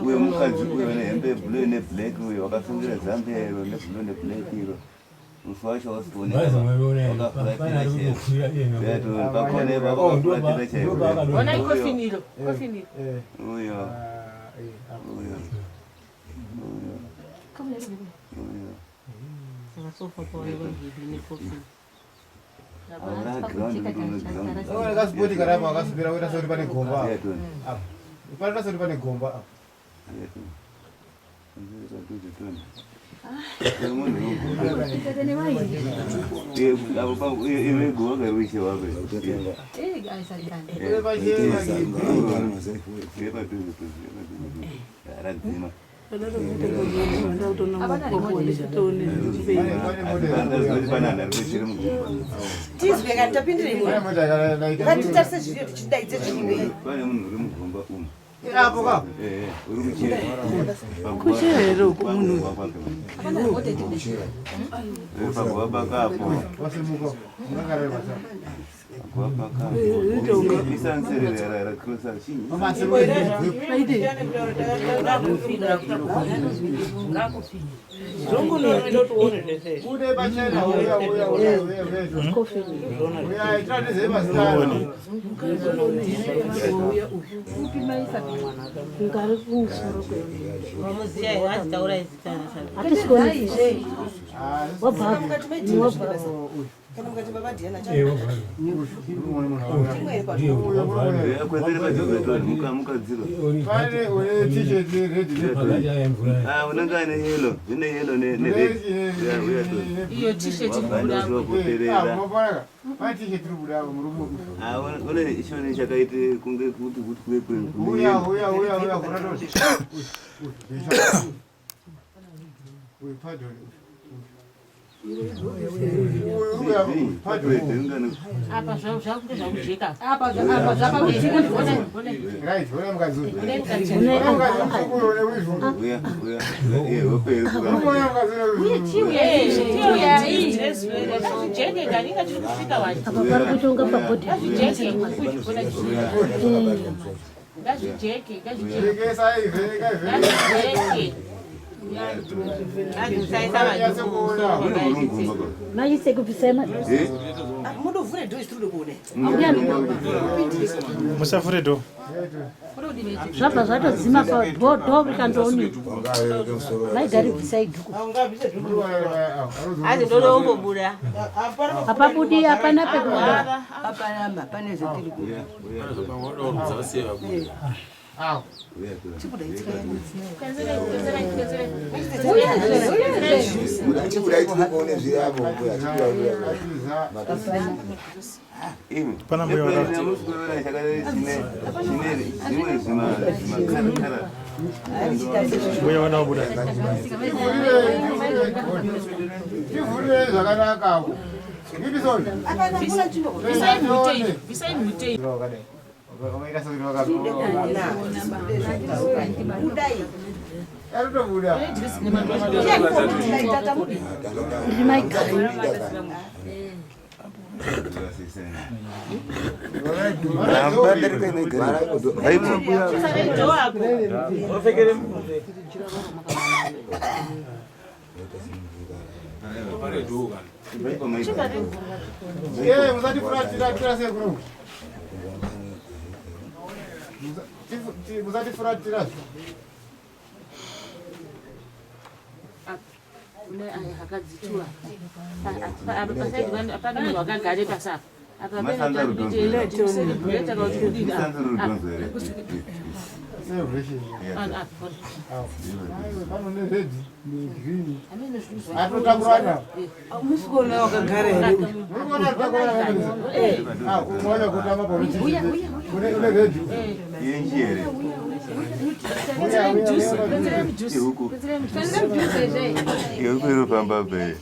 Uyo mukadzi uyo nehembe yeblue neblack uyo wakasungira zambia iro neblue neblack iro. Musi wacho wasikuonekapakone vakafuratira chaiko. Onai kofini iro. Kofini iro. Uyo. Uyo. Uyo. Uyo. Kasipoti karapa akasipira kuita sekuti pane gomba apa. Apa. Panoita sekuti pane gomba apa. Radzima. Tizwe kani tapindire imwe. Ngatitarise zviriyo tichidaidze zvimwe. Pane munhu uri mugomba umu. Apo ka. Uri kuchera. Kuchera here uku munhu? Paguva pakapo. Wasimuka. Ungakareba sa. Bude pachena, uya, uya, uya, uya, uya. Uya, tiratidze mazita ano. Ngari kumusoro. Vamuziya here? Hatitaurai zita rasati. Hatisi wabva wabva. Kana mukati baba Diana. Pane une t-shirt red. Unenge ane yellow, zvine yellow nered. Iyo t-shirt iri kubuda apo. Kuperera. Pane t-shirt iri kubuda apo, murume uyu. Une ichone chakaite kunge kuti kuti kuve Uya, uya, uya, uya, vhura door. Uyu, pardon. Uyu, uya, pardon. Apa zvakunge zvakujeka. Apa apa zvakakujeka. Right, ona mukadzi uyu. Une mukadzi. Ona mukadzi mutsvuku uyu, une wivhu. Uya, uya, iye hope iri kuramba. Uya mukadzi une wivhu. Ngazvijeke kani inga tiri kusvika wani. Apa pari kutonga pabhodhi. Ngazvijeke. Ngazvijeke, ngazvijeke. Jekesai, vheneka, vheneka. Ngazvijeke. Maise kubvisai madhuku. Mudovhure dho isiri kuone. Musavhure dho. Zvabva zvatodzima padho rikandooni. Maigari bvisai dhuku. Hanzi ndodombobuda. Hapabudi, hapana pekubuda. Hapana, pane zvatiri kuda. Pana mbuya Chine zvimwe zvimakarakara. Mbuya vana vabuda. Tivhurire zvakanaka apo. Gibson. Bvisai mhute iyi, bvisai mhute iyi. Wakaita sekuti Budai. Aritobuda. Ndiri maigari. Eh, musatifuratira tira sekuru. Musatifuratira. Une aya akadzitura. Apa pasaidi pane munhu wakagare pasi apa. Apa Masanza rudhonzo here? Masanza rudhonzo here? Pano ne red ne green. Atotakurana. Musikuona wakagara here? Murikuona atakurana. Ah, unoona kutamba pa Uya, uya, Une une red. Yenji here? Ihuku. Ihuku inofamba pe.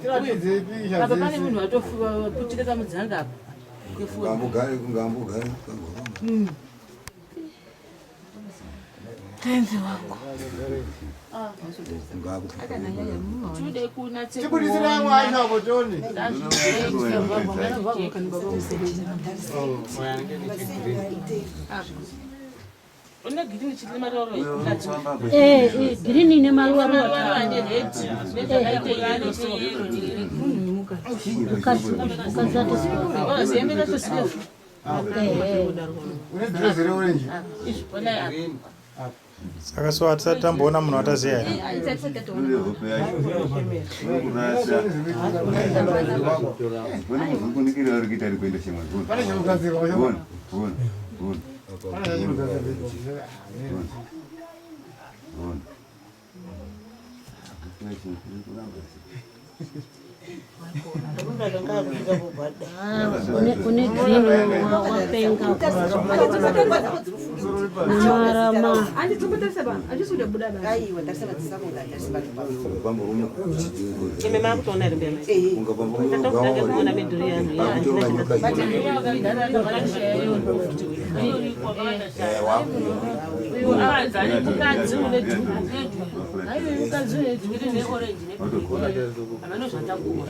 Tiratidze picha Apa pane dzese. munhu atoputika kamudzanga apa. Ngambogare, ngambogare. Tenzi wangu. Tude kunatse Tibudisire amwe acho apo tione. Une girini chine maruva Eh, eh, girini ine maruva Maruva ane red nezvakaite yellow so. Mukadzi mukadzi atosvika. Zembe ratosvika. Une dress reorange. Izvi onai apa. Saka so hatisati tamboona munhu wataziya here? Ule hope yacho. Kurasa. Vane muzvikunikira vari kuita ari kuenda shema. Pane chekugadzirwa pacho. Bona, bona, bona. Pane chekugadzirwa. Bona. Une une green wapenga. Marama. Aiwa, tarisa madziso ako ngaatarise vanhu pavo. Imi makutoona here mbuya mai? Tatokutanga kuona midhuri yanhu mukadzi une dhuku mukadzi une dhuku rine orange hameno zvatakuwa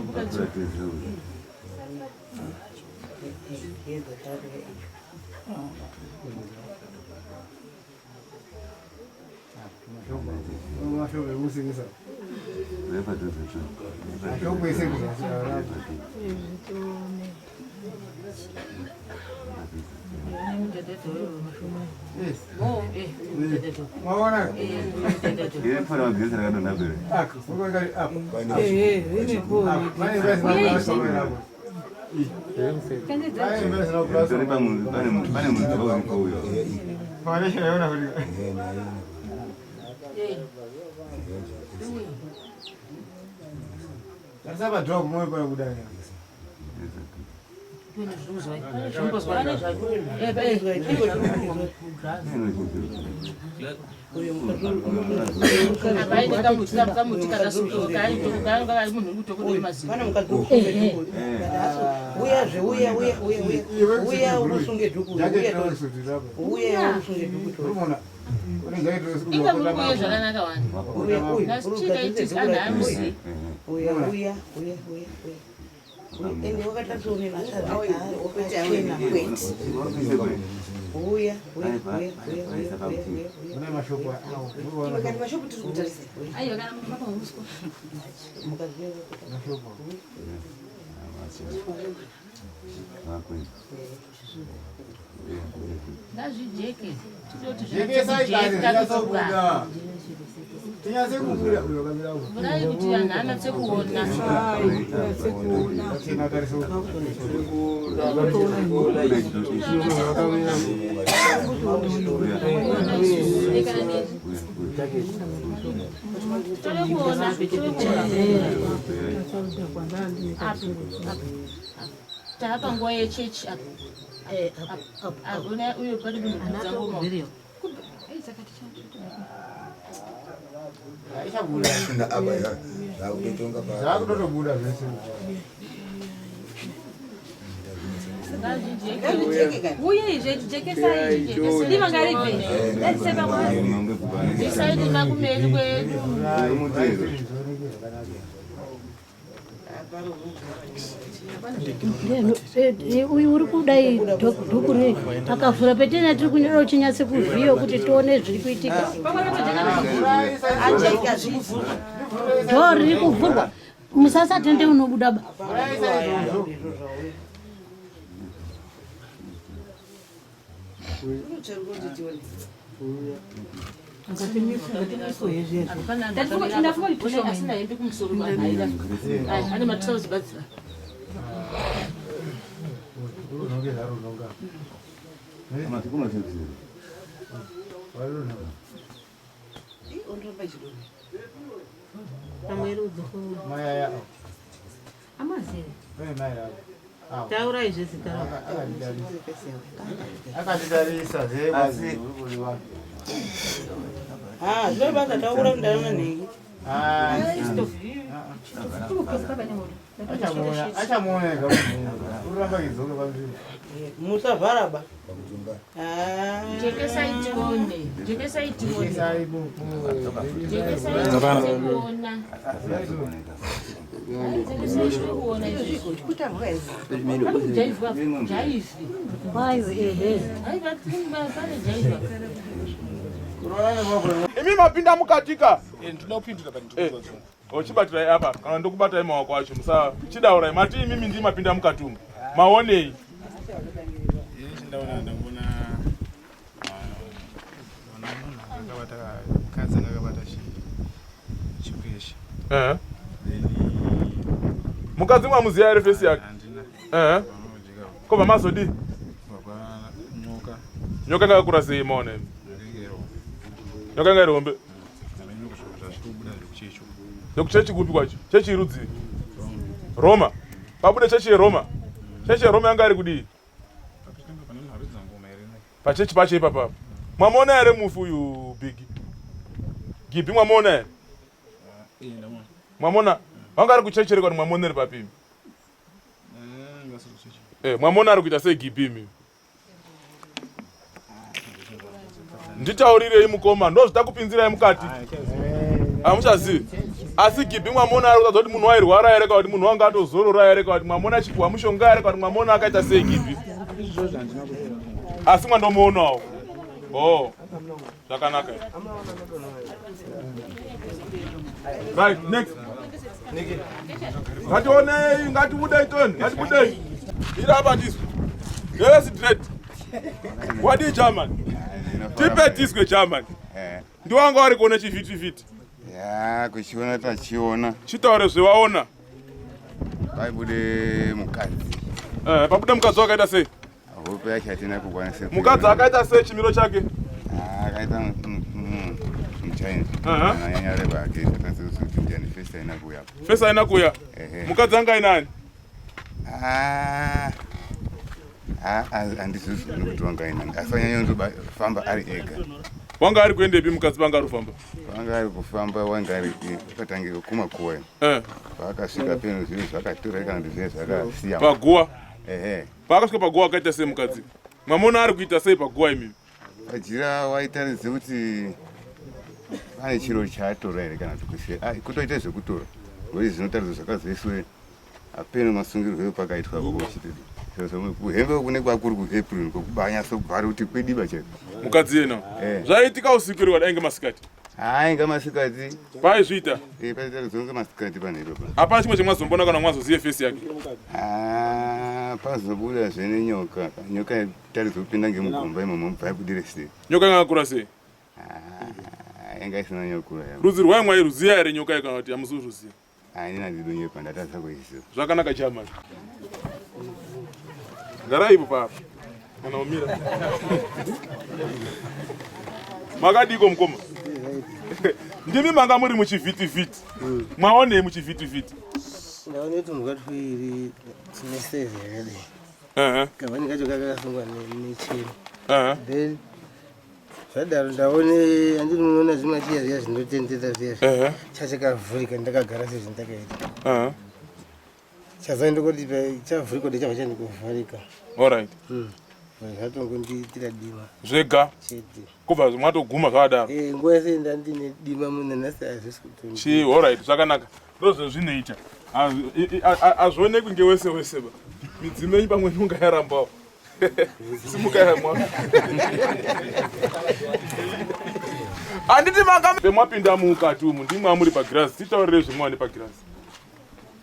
mukadzi. Uyazve, uya, uya, uya, uya, uya unosunge dhuku, uya, uya unosunge dhuku. Inga muri kuuya zvakanaka wani. Uya, uya, Nhasi anhu amuzivi. Uya, uya, uya, uya, uya. Ende wakatarisa une masavi akachena kwete. Uya, uya, uya, uya, uya, uya, uya. Iwe kana mashopu tiri kutarisa. Aiwa kana makauswa. Mukadzi Ngazvijeke. Titoti Jekesai kare zvinyatsobuda. Tinyatse kubuda uyo kamira uko. Vhurai kuti vanhu anatse kuona. Tode kuona, tode kuona. Apo, apo, apo. Tava panguva yechechi apo. Apo, apo. Una uyo pari kunobvunza ngoma. Zvakutotobuda zvese. Uye izve jekesai rima ngaribve. Ngatiise pamwe. Isai rima kumberi kwedu. Uyu uri kudai dhuku rei akavhura petena tiri kunyora uchinyatse kuvhiyo kuti tione zviri kuitika. Dhoo riri kuvhurwa musasatende unobuda ba. Asina hembe kumusoro ane matrauzi badzi. Taurai zvezita rako. Akanditarisa zve. Ah, zvinobasa taura ndaona nhingi. Achamuona ega uramba kidzoka panzvimbo. Musavhara ba. Jekesai tione. Jekesai tione. Jekesai tione kuona. Jekesai tione kuona izvi. Jaivwa. Jaivhi. Kwayo ehe. Aiva pane jaivha. Imi mapinda mukatika. Ndinopindura pa Ochibatirai apa kana ndokubatai maoko acho musa chidaurai mati imimi ndii mapinda mukati umu. Maonei? Ndaona ndaona ona munhu akabata mukadzi anga akabata chikwesha. Eh. Mukadzi mwamuziya here fesi yake? Eh. Kobva mazodii? Nyoka. Nyoka yanga yakakura sei maona imi? Nyoka yanga iri hombe. Nekuchechi kupi kwacho? Chechi irudzii? Roma. Pabude chechi yeRoma. Chechi yeRoma yanga iri kudii? Pachechi pacho ipapa. Mwamuona here mufi uyu Biggie? Gibi mwamuona here? Mwamuona? Wanga ari kuchechi here kana mwamuona ri papi imi? Eh, mwamuona ari kuita sei Gibi imi? Nditaurirei mukoma, ndozvitakupinzirai mukati. Hamuchazivi. Asi Gibi mwamuona ari kutadza kuti munhu wairwara here kana kuti munhu wanga atozorora here kana kuti mwamuona achipiwa mushonga here kana kuti mwamuona akaita sei Gibi? Asi mwandomuonawo. Oh. Zvakanaka. Right, next. Ngationei, ngatibudei toni, ngatibudei. Ira apa ndizvo. Yes, dread. Wadii German? Tipe tiswe German. Ndiwanga wari kuona chivhitivhiti. Ya, kuchiona tachiona. Chitaure zvewaona. Paibude mukadzi. Eh, pabude mukadzi wakaita sei? Hope yacho hatina kukwanisa. Mukadzi akaita sei chimiro chake? Ah, akaita muchina. Ananyanya reba ake tatasi kuti ndiani first aina kuya. First aina kuya. Mukadzi anga ainani? Ah. Ah, handizvizvi kuti wanga ainani. Asi anyanya kufamba ari ega. Wanga ari kuendepi mukadzi panga ari kufamba? Wanga ari kufamba wanga ari patange kumakuwa. Eh. Paakasvika peno zvinhu zvakatora kana kuti zvinhu zvakasiya. Paguwa. Ehe. Paakasvika paguwa akaita sei mukadzi? Mamona ari kuita sei paguwa imimi? Pajira waitaridze kuti pane chiro chaatora here kana kuti kusiya. Ah, kutoita zvekutora. Ngozi zvinotaridza zvakazoiswe apeno masungirwo epakaitwa apo kuchitidi. Hembe kune kwakuri kuApril kwekubanyasa kubhara kuti kwediba chaiko. Mukadzi yena. Eh. Zvaiitika usiku here kana ainge masikati? Ainge masikati. Paizviita? Eh, paitaridza kunge masikati pane ipapo. Hapana chimwe chemwazombona kana mwazoziye face yake. Ah, pazobuda zve nenyoka. Nyoka itaridza kupinda ngemugomba imomo mubva yabudire sei. Nyoka yanga yakakura sei? Ah, yanga isina nyokura. Rudzi rwayo mwairuziya here nyoka iyi kana kuti hamuzi kuruziya? Haina ndidonyepa ndatadza kuiziva. Zvakanaka chairman. Garai ipo papa. Kana umira. Makadiko mukoma? Ndimi manga muri muchivhitivhiti. Mwaonei muchivhitivhiti? Ndaone tumbwa twiri tine size yakadai. Ehe. Kavani kacho kakasungwa necheni. Ehe. Then zvadaro ndaone andiri munoona zvimachiya zviya zvinotendera zviya Ehe. chachakavhurika ndakagara sezvindakaita. Ehe. Chazoenda kuti chavhurika kuti chabva chandikuvharika. All right. Zvatongondiitira dima. Zvega. Chete. Kubva mwatoguma zvakadaro. Eh, nguva yese ndandine dima mune nhasi hazvisi kutondi. Chi, all right, zvakanaka. Ndozvezvinoita. Hazvionekwi ngewese wese ba. Midzimu yenyu pamwe inonga yarambawo. Simuka yamwa. Handiti manga mwapinda mukati umu ndimwe amuri pagirazi. Titaurire zvimwe pagirazi.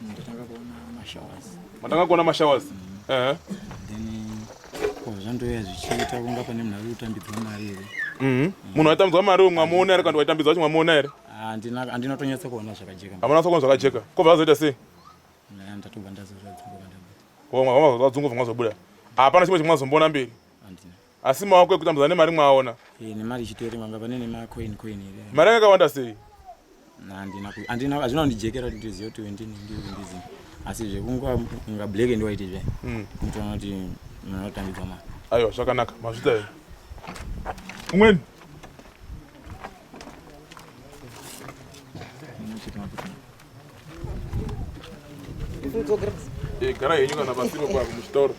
Ndatanga kuona mashowers. Matanga kuona mashowers. Eh. Then ko zvandouya zvichiita kunga pane munhu ari kutambidzwa mari here. Munhu aitambidzwa mari uyu mwamuona here kana waitambidzwa wacho mwamuona here? Handina kutonyatsa kuona zvakajeka. Hamuna kuona zvakajeka. Ko vazoita sei? Ndatobva ndazozvadzunguka ndabuda. Ko mwazvadzunguka mwazobuda. Hapana chimwe chimwazomboona mberi. Handina. Asi maoko ekutambidza nemari mwaona. Eh, nemari ichitorengwa nga pane nemacoin coin here. Mari yanga yakawanda sei? Handina handina hazvina kundijekera kuti ndizive kuti ndini ndiri kundizi. Asi zvekunga kunga black and white zve. Kutoona kuti munhu anotambidzwa mari. Aiwa zvakanaka mazvita here. Umweni. Eh, gara henyu kana pasipo pako muchitaura.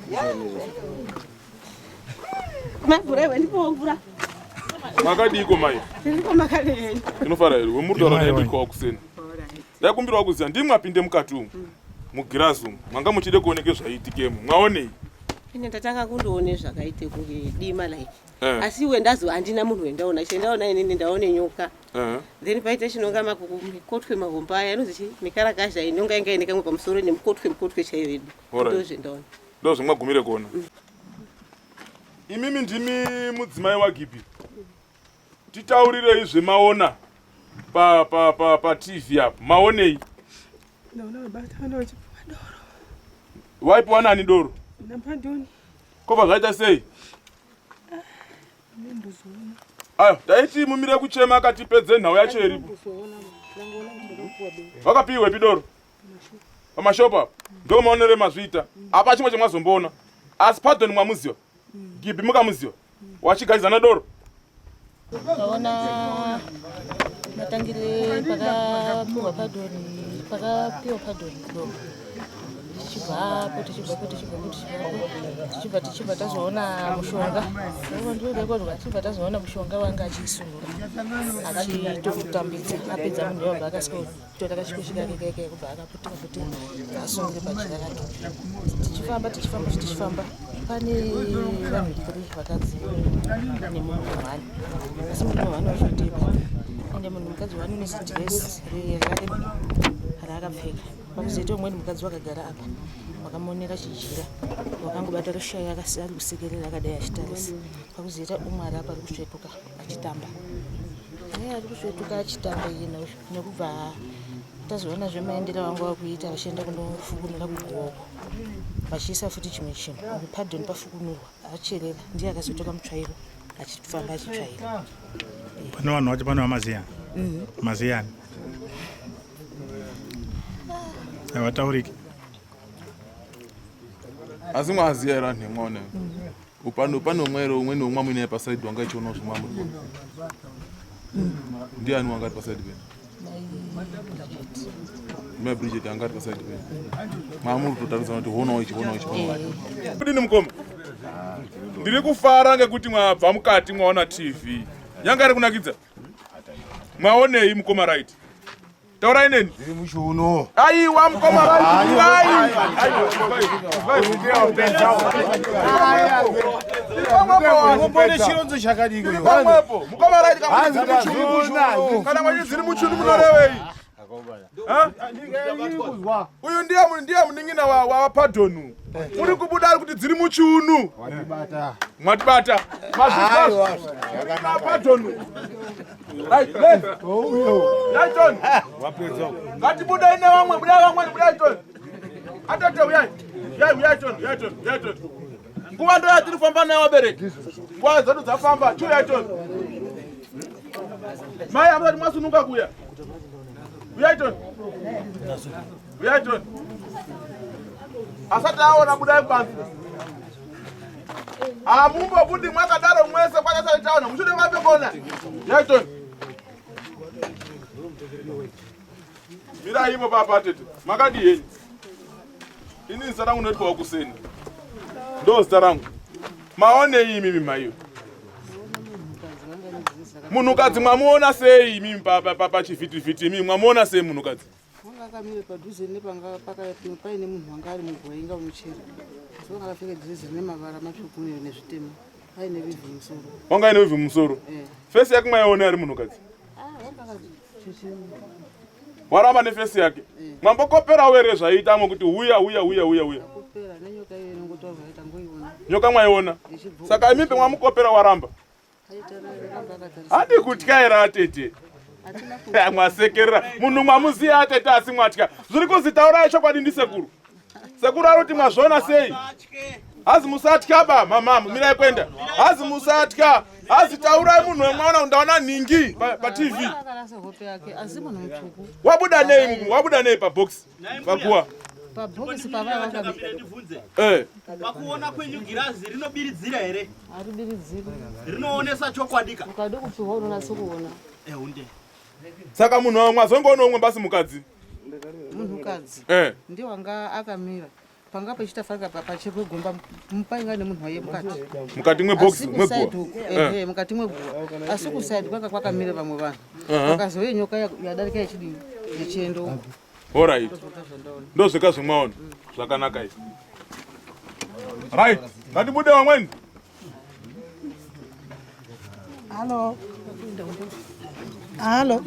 Mavhura iwe ndipowo mvura. Makadiko mai? Ndiripo makadii. Tinofara here? Wemuritaura naye ndiko kuseni. Ndakumbirawo kuziva ndimwe apinde mukati umu. Mugirazi umu. Mwanga muchide kuoneke zvaiitikemo. Mwaonei? Ine ndatanga kundoone zvakaite kunge dima like. Eh. Asi iwe ndazo handina munhu wendaona. Chendaona inini ndaone nyoka. Eh. Then paita chinonga mikotwe mahomba aya inonzi chii mikarakazha inonga inga ine kamwe pamusoro nemukotwe mukotwe chaiyo yedu. Alright. Ndozvendaona. Ndozvemwagumire kuona. Imimi ndimi mudzimai waGibhi. Titaurirei zvemaona pa pa pa pa TV apo. Maonei? Ndaona vabatana vachipiwa doro Waipiwa nani doro? napadhoni Kobva zvaita sei? nendozoona Ayo, taiti mumire kuchema akatipedze nhau yacho iripo. ndozoona ndangoona kuti ndakapiwa doro Vakapiwepi doro? Pamashopu apo. Ndo maonere mazviita. Apa chimwe chemwazomboona. Asi Pardon mwamuziva? Gibhi mukamuziva? Wachigaidzana doro. Taona matangire pakapiwa padoni pakapiwa padoni doro tichibvapo tichibvapo tichibvapo tichibvapo tichibva tichibva tazoona mushonga ndiorekodwa tichibva tazoona mushonga wanga achisunura achitomutambidza apedza munhu wabva akasika kutora kachikoshi kake keke kubva akaputika putika asungire pajira rake tichifamba tichifamba tichifamba pane vanhu three vakadzi nemunhu one asi munhu one wacho ndipo ende munhu mukadzi one une zidress rakareba raakapfeka pakuzoita umweni mukadzi wakagara apa wakamonera chijira wakangobata rushaya ari kusekerera akadai achitarisa pakuzoita umwe ari apa ari kusvetuka achitamba naye ari kusvetuka achitamba iyena uyu nekubva tazoona zvemaendero vanga vakuita vachienda kunofukunura kuguva uko vachiisa futi chimwe chinhu uyu pardon pafukunurwa acherera ndiye akazotora mutsvairo achifamba achitsvaira. Pane vanhu vacho pane vamaziya maziyani havatauriki. Asi mwaziya here anhu emwaona upano pane umwe here umweni umwe muinaye pasaidi wanga ichionawo zvimwe amuri ndiani wanga ari pasaidi penu? Mai Bridget anga ari pasaidi penu. Maamuri kutotarisana kuti honawo ichi honawo ichi honawo ichi. Kudini mukoma? Ndiri kufara ngekuti mwabva mukati mwaona TV. Yanga iri kunakidza. Mwaonei mukoma right? Taurai neni. Zviri muchiuno. Aiwa mukoma right. Umbone chironzo chakadiko. Pamwepo. Mukoma right kana mwachi dziri muchiuno munorevei? Ha? Uyu ndiye ndiye munin'ina wa wa Pardon. Muri kubuda ari kuti dziri muchiunu. Watibata. Mwatibata. Mazvizwa. Na Pardon. Right, left. Right on. Wapedza. Ngatibudei nevamwe, budai vamweni, budai ton. Atete uyai. Uyai, uyai ton, uyai ton, uyai ton. Nguva ndo yatiri kufamba nayo vabereki. Nguva dzedu dzafamba, chiuyai ton. Mai hamusati mwasununga kuya. Uyai ton. Uyai ton. Asati aona budai kubanze. Hamumbobudi mwakadaro mwese kwatasati taona. Mushure mape kuona. Uyai ton. Mirai ipo papa tete. Makadii henyu? Ini zita rangu ndinoitwa kuseni. Ndo zita rangu. Maonei imimi maiyo? Munhukadzi mwamuona sei imimi pachivhitivhiti imimi mwamuona sei munhukadzi? Wanga akamira padhuze nepanga paine munhu wanga ari muguva inga unochera. So wanga akapfeka dhirezi rine mavara matsvuku nezvitema. Aine wivhi mumusoro. Wanga aine wivhi mumusoro. Eh. Fesi yake mwaiona ari munhukadzi? Ah, wanga akachechemuka. Waramba nefesi yake. Mwambokoperawo here zvaiitamo kuti huya huya huya huya huya. Kopera nenyoka iyo inongotaurwa yaita ngoiona. Nyoka mwaiona. Saka imimi mwamukopera waramba. Aita ramba akatarisa. Hadi kutya here atete? Hatina Mwasekerera. Munhu mwamuziya atete asi mwatya. Zviri kuzi taurai chokwadi ndisekuru. Sekuru ari kuti mwazviona sei? Hazi musatya ba mama mirai kuenda. Hazi musatya. Hazi taurai munhu wemwana ndaona nhingi pa TV. Akarasa hope yake asi munhu mutsvuku. Wabuda nei wabuda nei pa box? Paguwa. Pabhokisi pavaya vakamira. Ndibvunze. Eh. Pakuona kwenyu girazi rinobiridzira here? Haribiridziri. Rinoonesa chokwadi ka? Ukade kupihwa unonatsa kuona. Ehunde. Saka munhu mwazongoona umwe basi mukadzi. Munhukadzi. Eh. Ndiye wanga akamira. Panga pachiita farika pachekwe gomba painga nemunhu waiye mukati. Mukati mwebox Asi mweguwa. kusaidi uku, ehe, mukati mweguwa. Asi kusaidi kwanga kwakamira vamwe vanhu. Aha. Pakazouya nyoka yadarika yechidini yechienda uko. Alright. Ndozveka zvimwaona. Zvakanaka izvi. Right. Ngatibude vamweni. Halo. Halo.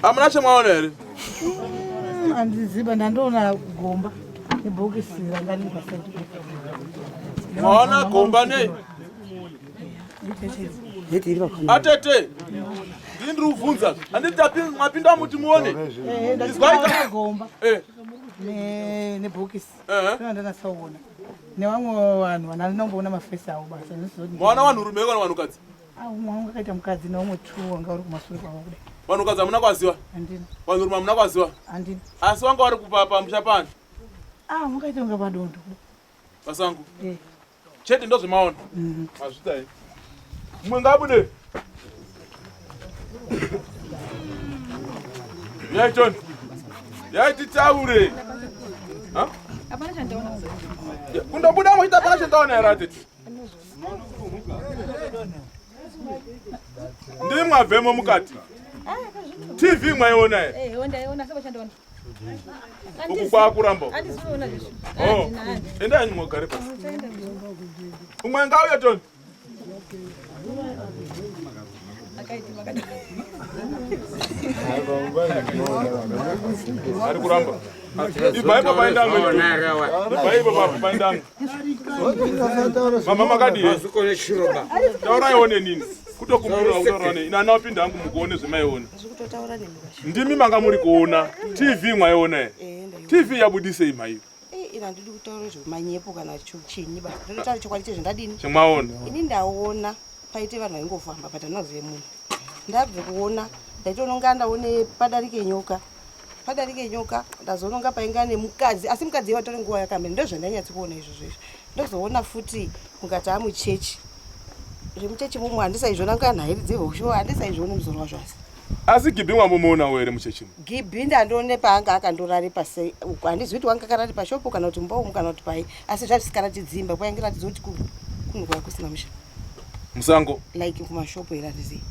Hamuna chemwaona here? Handiziba ndandoona gomba nebhokisi ranga riri pasaidi. Mwaona gomba nei? Atete. Ndini ndiri kubvunza. Handiti mwapinda muti muone. Izwai Ndakaona gomba Eh. nebhokisi. Eh. Ndona ndanasaona. Nevamwe vanhu vandanomboona mafesi avo basa. ndinozoti- Mwaona vanhurume kana vanhukadzi? Ah, umwe wanga akaita mukadzi neumwe tu wanga uri kumashure kwavo kudai. Vanhukadzi hamuna kwaziwa. Handina. Vanhurume hamuna kwaziwa. Handina. Asi wanga vari kupa pamusha pani Ah, wakaita kunga padondo. pasango. Eh. Chete ndozvemaona. Mazvita here? Mumwe ngaabude. Yai John. Yai titaure. Ha? Hapana chandaona. Kundobuda muchita hapana chandaona here atete? Ndimi mwabvemo mukati. TV mwaiona here? Eh, ndaiona saka chandaona. Uku kwakuramba. Handiziona izvo. Oh. Endai mugare pasi. Umwe ngauye Tony. Ari kuramba. Ibva ipo paendamwe. Ibva ipo paendamwe. Mama makadii? Tauraiwo nenini. Kutokumbira kutaura neni. Ina anopinda hangu mukuone zvemaiona. Ndiri nemi vacho. Ndimi manga muri kuona. TV mwaiona here? TV yabudisei mhaiyo? Eh, ina handidi kutaura zvemanyepo kana chinyi ba. Ndinotaura chokwadi chezvandadini. Chemaona. Ini ndaona paite vanhu vaingofamba but handinozive munhu. Ndabve kuona ndaitononga ndaone padarike nyoka. Padarike nyoka ndazononga painga nemukadzi asi mukadzi iye watori nguva yakamira ndozvandainyatsi kuona izvozvo izvo. Ndozoona futi kungati amuchechi. Zvemuchechi mumwe handisaizviona kana heri dzehosho handisaizviona musoro wazvo asi. Asi Gibhi mwamumonawo here muchechi? Gibhi ndandione paanga akandorare pase uku handizivi kuti wanga akarare pashopo kana kuti mumba umu kana kuti pai asi zvazvisikaratidzi imba kwainge ratidza kuti kunhu kwaya kusina musha Musango. like kumashopo here handizivi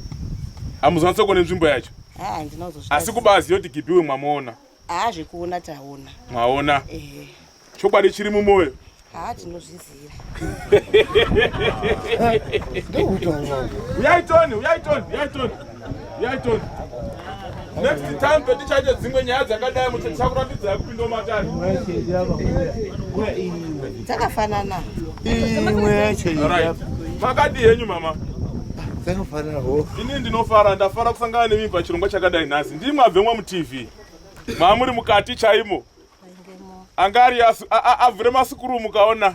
Hamuzonatso nzvimbo yacho. haa handina kuzozvita Asi kubaziva kuti Gibhi mwamuona. haa zvekuona taona Mwaona. ehe Chokwadi chiri mumwoyo. haa tinozvizira Uyai Tony, uyai Tony, uyai Tony. Uyai Tony. Next time petichaite dzimwe nyaya dzakadai muchakuratidzai kupinda mumatare. Dzakafanana. Right. Makadii henyu mama? Dzakafanana ho. Ini ndinofara, ndafara kusangana nemi pachirongwa chakadai nhasi. Ndimi mwabvemwa muTV. Mamuri mukati chaimo. Anga ari avhure masukuru mukaona.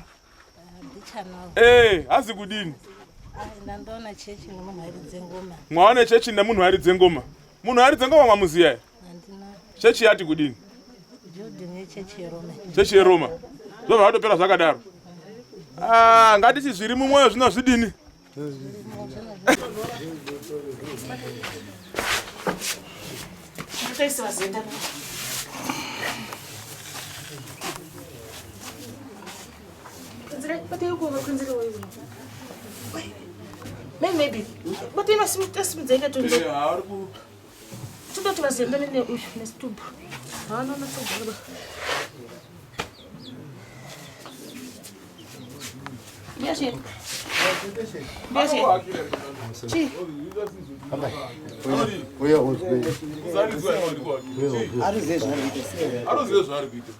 Eh, hazi kudini? Ndandoona chechi nemunhu airidze ngoma. Mwaone chechi nemunhu airidze ngoma. Munhu airidze ngoma mwamuziya here? Handina. Chechi yati kudini? Building yechechi yeRoma. Chechi yeRoma. Zvobva zvatopera zvakadaro. Ah, ngatiti zviri mumwoyo zvino zvidini? Ndakaisiwa zenda. Maybe. But ino simudzenga tondo. Tototi vazenda nene uyu nesitubu. Hano natogara. Mbiyashe. Mbiyashe. Chi. Uya uzwe. Aruzive zvaari kuita.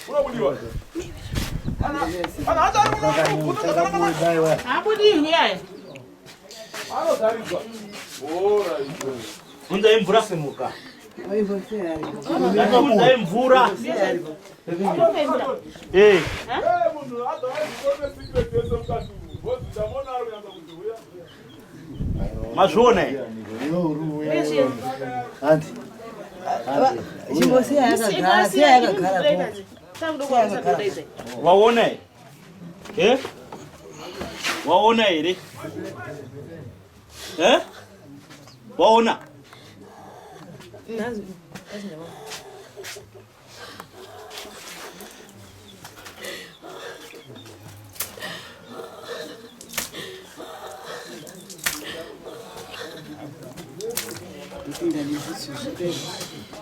Unobudiwa. Habudiwi aya. Anozaridzwa. Unzai mvura simuka. Unzai mvura. Eh. Mazviona here? Chimbosiya yakagara, siya yakagara. Waona here? Eh? Waona here? Eh? Waona?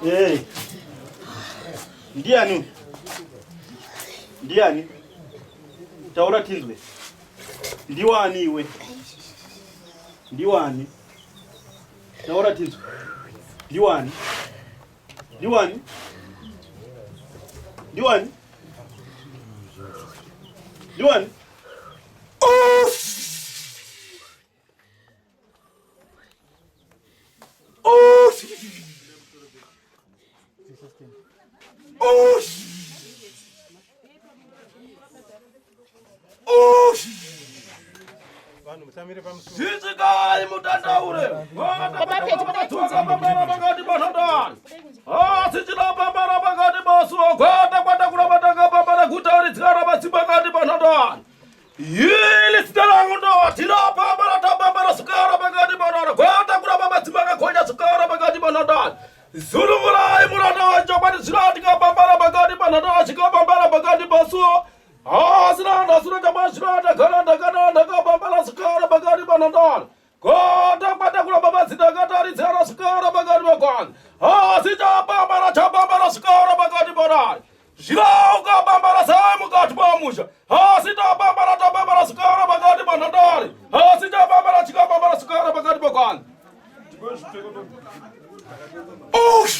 Eh. Ndiani? Ndiani? Taura tinzwe. Ndiwani iwe? Ndiwani? Taura tinzwe. Ndiwani? Ndiwani? Ndiwani? Ndiwani? Oh! Oh! Oh! Oh! Zvitsikai mutandaure. Pakati pasatani. Asi chinopambana pakati pasuo gwata kwata kuramatanga pambana panhandare chikapambana pakati pasuo. Asina ndasura tabashira ndagara ndakana ndakapambana sikara pakati panhandare. Kota kwatakura baba dzidakataridzana sikara pakati pagwanzi. Asi chapambana chapambana sikara pakati panhandare. Zvirauka bambara sai mukati pamusha. Asi tapambana tapambana sikara pakati panhandare. Asi chapambana chikapambana sikara pakati pagwanzi. Ush!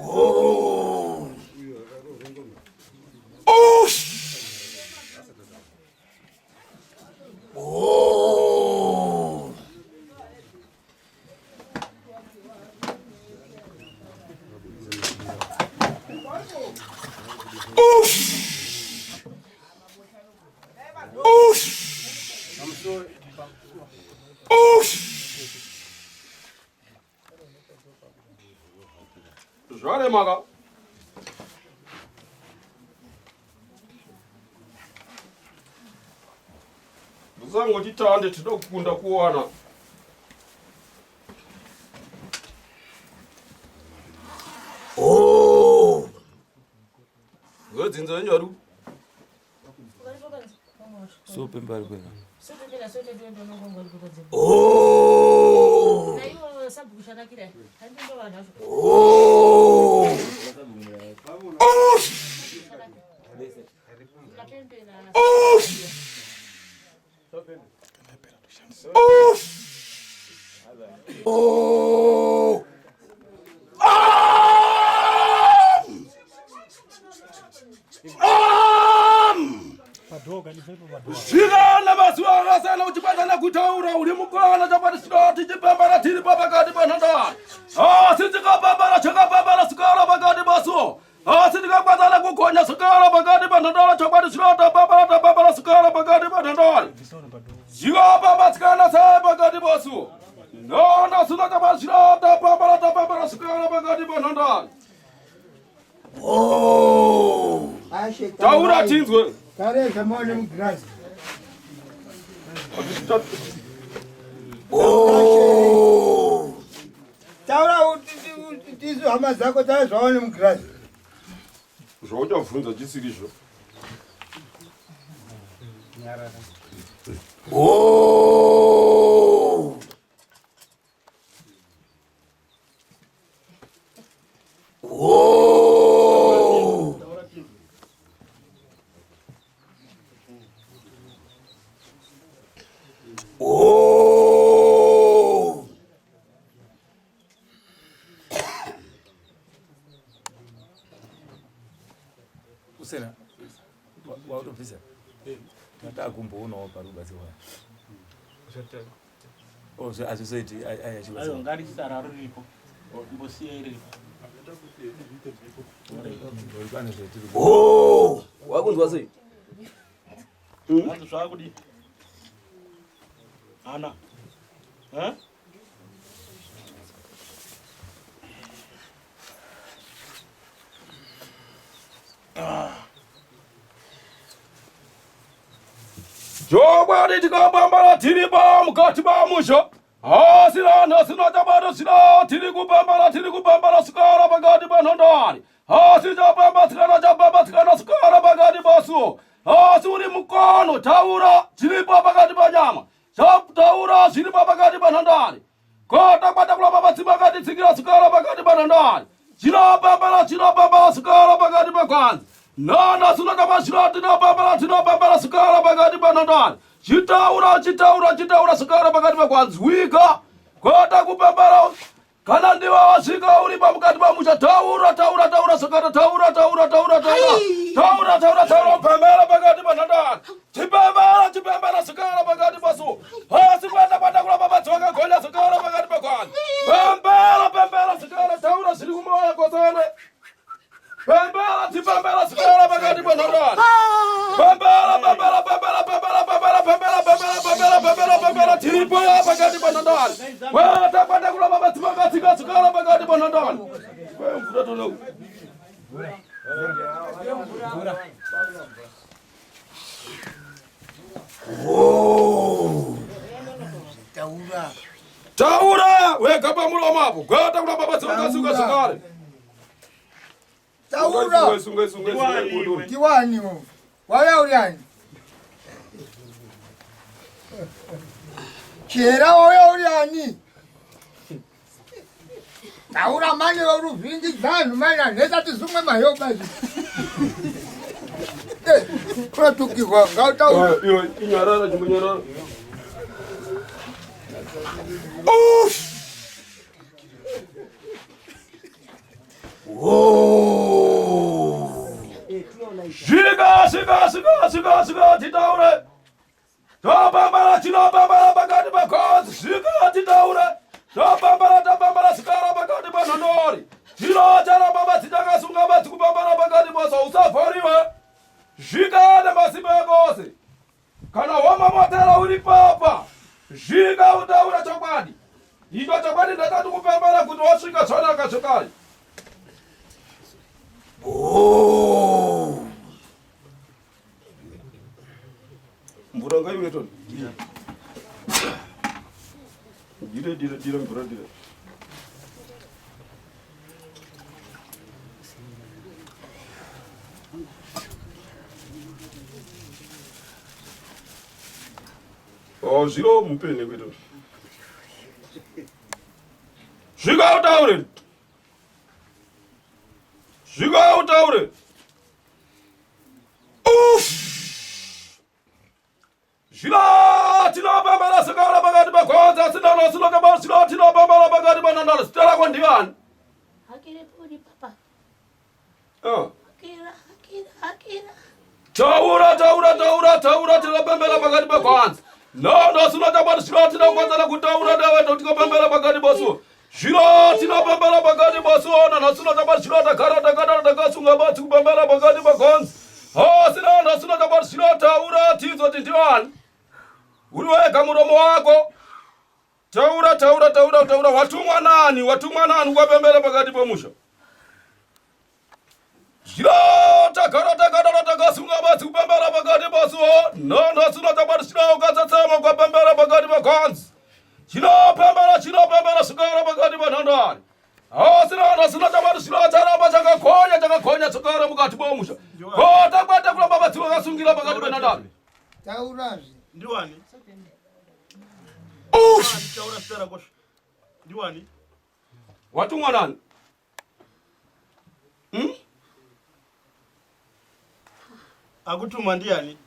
Oh! Ush! Oh! Ush! Ush! Ush! Zvaremaka. Musangoti tande tinoda kukunda kuwana. Oh! Ngodzinza renyu vari Sope mbari kwena. Oh! Oh! Oh! Oh! Oh! Ah! Ah! Zvikana mazuva akasiyana uchibatana kutaura uri mukana chapatisina tichipambana tiri papakati panhandare. Asi tikapambana chakapambana sikara pakati paso. Asi tikakwatsana kugonya sikara pakati panhandare chakwatisina tapambana tapambana sikara pakati panhandare. Zvikapambatsikana sai pakati paso. Nona sina chapatisina tapambana tapambana sikara pakati panhandare. Oh! Taura tinzwe. Tareza maone mugirazi. Oh! Taura kuti tisu hama dzako taura zvaone mugirazi. Zvauchabvunza chisirizvo. Oh! Oh! Oh! Usena wautobvisa tatakumboonawo pari kubatsirwa. Oh, so azvizoiti Aiwa, ngarisara riripo mbosiya iriko. Oh! Wakunzwa sei? Hanzi zvakudi ana Eh? Chokwadi tikapambana tiri pa mukati pamusha. Asina asina chabato sina tiri kupambana tiri kupambana sikara pakati panhandare. Asi chapamba tsikana chapamba tsikana sikara pakati pasuo. Asi uri mukono taura chiripo pakati panyama. Chataura zviripo pakati panhandare. Kota kwata kulapa patsiba kati tsikira sikara pakati panhandare. Chinopambana chinopambana sikara pakati pagwanzi. Nana sinotapa chino tinopambana tinopambana sikara pakati panhandare. Chitaura chitaura chitaura sikara pakati pagwanzwika. Kota kupambana kana ndiwe wasvika uri pamukati pamusha taura taura taura sakata taura taura taura taura taura taura taura pembera pakati panhandare. Chipembera chipembera sikara pakati pasu. Asi kwenda kwenda kula baba tsoka gonya sikara pakati pagwanzi. Pembera pembera sikara taura zviri kumoyo kosene. Pembera chipembera sikara pakati panhandare. Pembera pembera pembera pembera pembera pembera pembera pembera pembera pembera tiripo ya pakati panhandare. Kwenda kwenda kula baba tsoka tsika sikara pakati panhandare. Mvura tono. Oh! Taura. Taura wega pamuromo apo. Gweta kula baba tsoka tsika sikara. Taura. Sungai, sungai, sungai. Ndiwani wauya uri ani? Chihera wauya uri ani? Taura mani uruvhingidza vanhu mani anhesa tizumwe mayoba unotukirwa ngautaura. Iwe inyarara chimbonyarara. Svika, svika, svika, svika, svika, titaure. Topambara, tinopambara pakati pakonzi. Svika, titaure. Topambara, tapambara, sikara pakati panhonori. Tinochara baba dzitakasunga badzi kupambara pakati poso usavhariwe. Svika nemasimba ako ose. Kana wamamotera uri papa, svika utaura chokwadi. Icho chokwadi ndakati kupambara kuti wasvika zvanaka zvekare. Oh. Mvura ngaiuye toni. Dire dire dire mvura dire. Oh, zviro mupene kuita. Svika utaure. Svika utaure. Uff! Zvino tinopambana sekaura pakati pagonza sinano sinokaba zvino tinopambana pakati panandaro zita rako ndiani? Hakire puri papa. Ah. Hakira, hakira, hakira. Taura, taura, taura, taura tinopembera pakati pekwanza. No, no, sinotamba zvino tinokwanzana kutaura newe tinopembera pakati posu. Zvino tinopembera pakati posu ona nasinotamba zvino tagara takadaro takasunga batsi kupembera pakati pagonzi. Oh, sino nasinotamba zvino taura tidzoti ndiwani. Uri wega muromo wako. Taura, taura, taura, taura watumwa nani? Watumwa nani ukapembera pakati pomusha? Zvino tagara takadaro takasunga batsi kupembera pakati pasuo nhondo sino tabati zvino ukatsatsama ukapembera pakati pagonzi chinopembera chinopembera svikara pakati panhandare asina sino tabati zvino charamba chakagonya chakagonya svikara mukati momusha kota kwete kuramba batsi vakasungira pakati penhandare Taurazve. Ndiwani? Taura zita rako. Ndiwani? Watumwa nani? Hmm? Akutuma ndiani?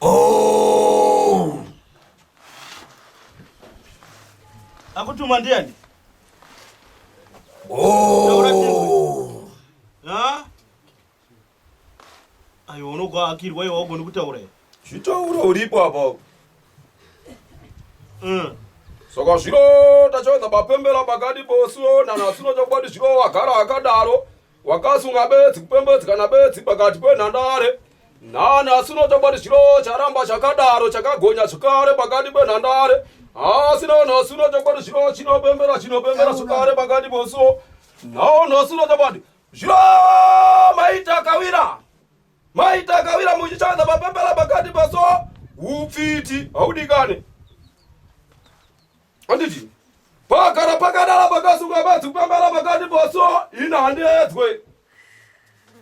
Oh! Akutuma ndiani? Oh! Ha? Ayo unogoakirwa iwe wagoni kutaura. Zvitaura uripo apa. Mm. Saka zvino tachaedza mapembera pakati posuo nanhasi chokwadi zvino wagara akadaro wakasunga bedzi kupembedzi kana bedzi pakati penhandare nanhasi chokwadi zvino charamba chakadaro chakagonya zvekare pakati penhandare asi nanhasi chokwadi zvino chinopembera chinopembera zvekare pakati posuo nanhasi chokwadi zvino maita kawira Maita kawira muchichanza mapembera pakati paso upfiti haudikane. Anditi pakara pakadara pakasunga badzi kupembera pakati paso ina handiedzwe.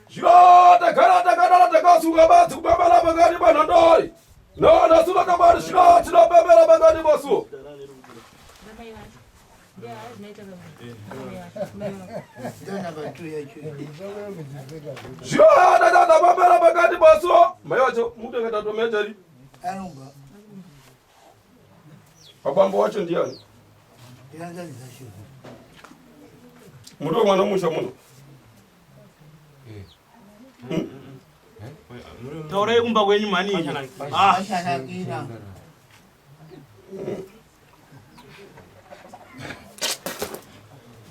Zvino tagara takadara takasunga badzi kupembera pakati panhandori. Nana suna kabari zvino tinopembera pakati paso. Zvino pakati paso mai wacho mutenge tatomechari abambo wacho ndiani? Muto mwana musha muno. Taurai kumba kwenyu mhani. Ah.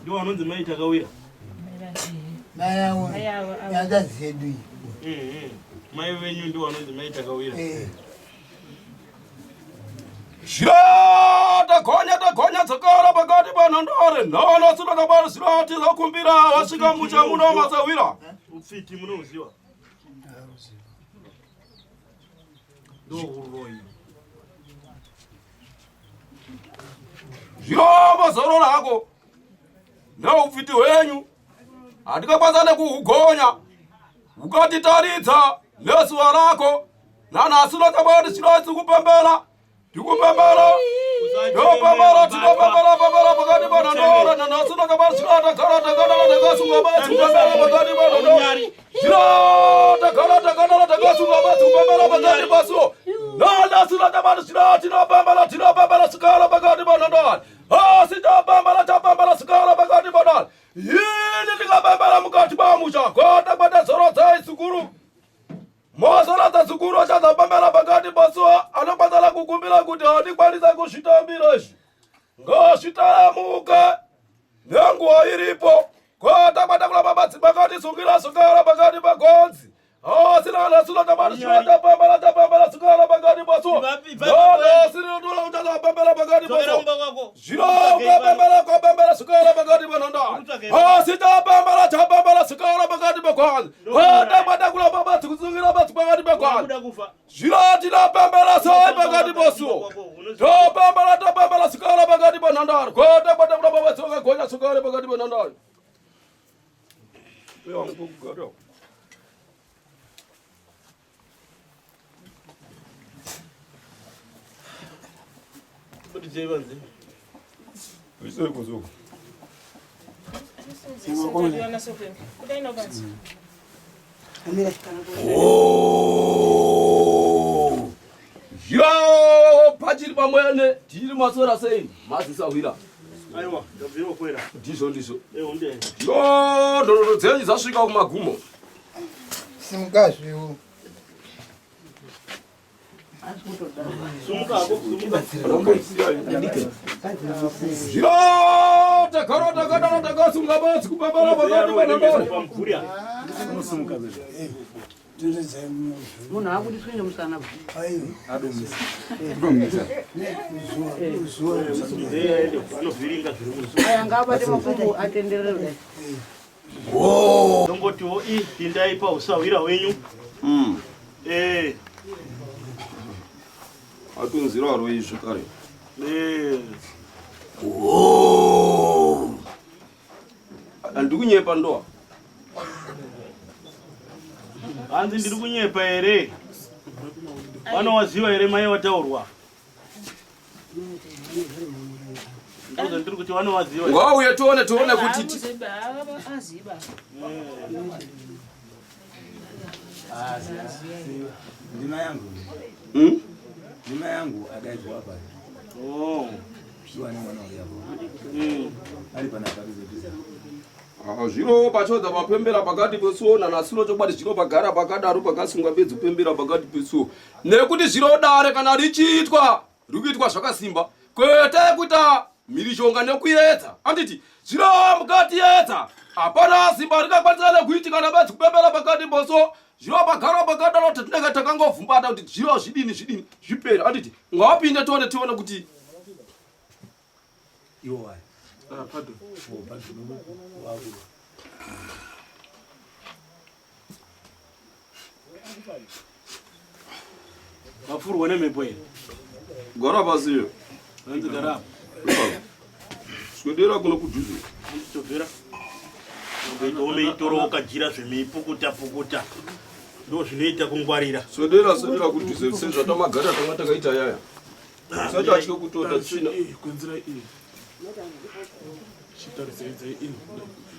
Ndiwo anonzi mai takawira. Mai avo hanzvadzi yedu iyi. Eh, eh. Mai venyu ndiwo anonzi mai takawira. Eh. Zvino tagonya tagonya dzakara pakati panhandare nhano sinakabari zvinoti zakumbira vasvika musha muno masawira. Upfiti munouziwa? Ndohuroyi. Zvirombo zorora hako. Neupfiti hwenyu handingakwanisa nekuhugonya ukatitaridza nezuva rako nanhasi unotabati chinoitsi kupembera ndikupembera ndopembera tinopembera pembera pakati panhandora nanhasi unotabati chinotakara takadara takasunga batsi kupembera pakati panhandora chinotakara takadara takasunga batsi kupembera pakati pasuo nanhasi unotabati chino tinopembera tinopembera sikala pakati panhandora asi tapembera tapembera sikala pakati panhandora ini ndikapembera mukati mamusha kwata kwata zorodzai zukuru mozorodza zukuru achazapembera pakati pasuo anokwanisa kukumbira kuti handikwanisa kuzvitambira izvi ngazvitaramuke nenguva iripo kwata kwata kuramba madzimba sungira sungara pakati pagonzi zvinotinopembera sei pakati posuo topembera topembera sikara pakati panhandare kwete kwete kuramba vatsoka gonya sikara pakati panhandare Yo, pachiri pamwene tiri maswera sei mazisahwira aiwa ndabvira kwera ndizvo ndizvo eunde yo ndorondo dzenyu dzasvika kumagumo Simukazviwo. Sumuka hako sumuka. Zvino takaro takadaro takasunga batsi kupambana pakati panhandare. Munhu akudiswi nemusana. Anovhiringa zviri muzuva. Aya ngaabate makumbo atenderere kudai. Ndongotiwo i pindai pausahwira hwenyu. Eh, Atunziraro izvi kare. eh. Handikunyepa ndoa. Hanzi ndiri kunyepa here? Vanowaziva here mai wataurwa? Ndozvo ndiri kuti vanowaziva. Ngauye tione tione kuti Aziba. Ndima yangu. Hmm? Ndima yangu adaidzwa apa. Oh. Shuwa nemwana uya. Ari panapa kuzopisa. Ah, zvino pachodza papembera pakati pesuo nanasiro chokwadi zvino pagara pakadaro pakasungwa bedzi kupembera pakati pesuo nekuti zvino dare kana richiitwa rikuitwa zvakasimba kwete kuita mhirizhonga nekuedza anditi zvino mukatiedza hapana simba ringakwanisa nekuitika nabedzi kupembera pakati pesuo zvino pagara pakadaro tatinenge takangovhumbata kuti zvino zvidini zvidini zvipere anditi ngawapinde tione tione kuti Iwo waya. Ah, pardon. Oh, pardon. Wakuba. Vapfurwa nemhepo here? Gara pasi. Hanzi gara apa. Swedera kuno kudhuze. Tobvira. Omeitoro wakajira zvemeipukuta pukuta. Ndo zvinoita kungwarira. Swedera swedera kudhuze sezvatamagara tanga takaita yaya. Usati atye kutota tsvina. Kwenzira iyi. Chitarisei iyi.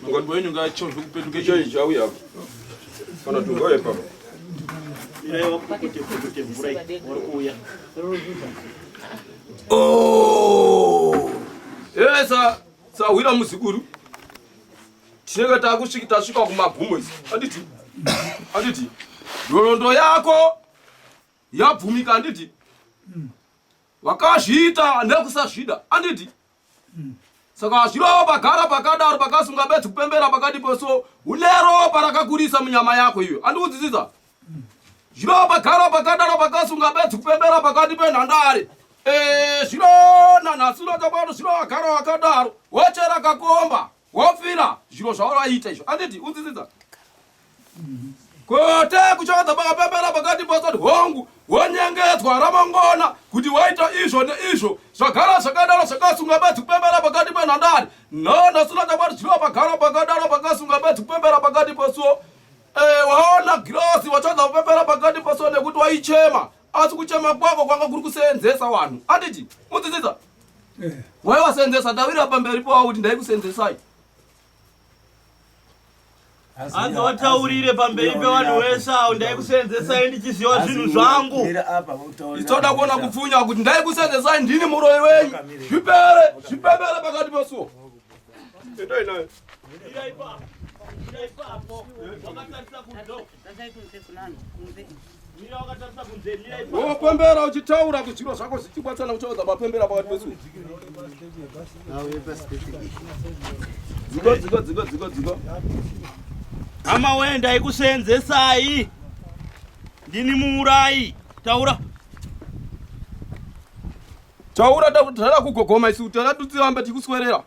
Makumbo enyu ngaachovhe kupetuka. Icho ichi auya apa. Kana tungauye papa. Mirai wapukute pukute mvura iyi. Wari kuuya. Oh! Eh sa sahwira muzukuru. Tinenge takusvika tasvika kumagumo isi. Anditi. Anditi. Nhoroondo yako yabvumika anditi. Wakazviita nekusazvida anditi. Saka zviro pagara pakadaro pakasunga bedzi kupembera pakati poso une ropa rakakurisa munyama yako iyo. Andikudzidzisa. Zviro pagara pakadaro pakasunga bedzi kupembera pakati penhandare. Eh, zviro nanhasi unotabato zviro agara wakadaro wochera kakomba wofira zviro zvauraita izvo anditi udzidzidza. Kwete kuchokadza pakapembera pakati posati hongu wonyengedzwa ramangona kuti waita izvo neizvo zvagara zvakadaro zvakasunga bedzi kupembera pakati penhandare nhonho sina chabati chino pagara pakadaro pakasunga bedzi kupembera pakati posuo eh, waona girosi wachadza kupembera pakati posuo nekuti waichema asi kuchema kwako kwanga kuri kuseenzesa vanhu anditi mudzidzisa eh. waiwaseenzesa tawira pamberi pavo kuti ndaikusenzesai Hanzi wataurire pamberi pevanhu wese awo ndaikusenzesai ndichiziva zvinhu zvangu. Itoda kuona kupfunya kuti ndaikusenzesai ndini muroyi wenyu. Zvipere, zvipembere pakati pesuo. Endai naye. Wopembera uchitaura kuzviro zvako zvichikwatsana kuchaudza mapembera pakati pesu. Dziko dziko dziko dziko dziko. Hama wee ndaikusenzesai. Ndini muurayi. Taura. Taura taura kugogoma isu taura tutsirambe tikuswerera.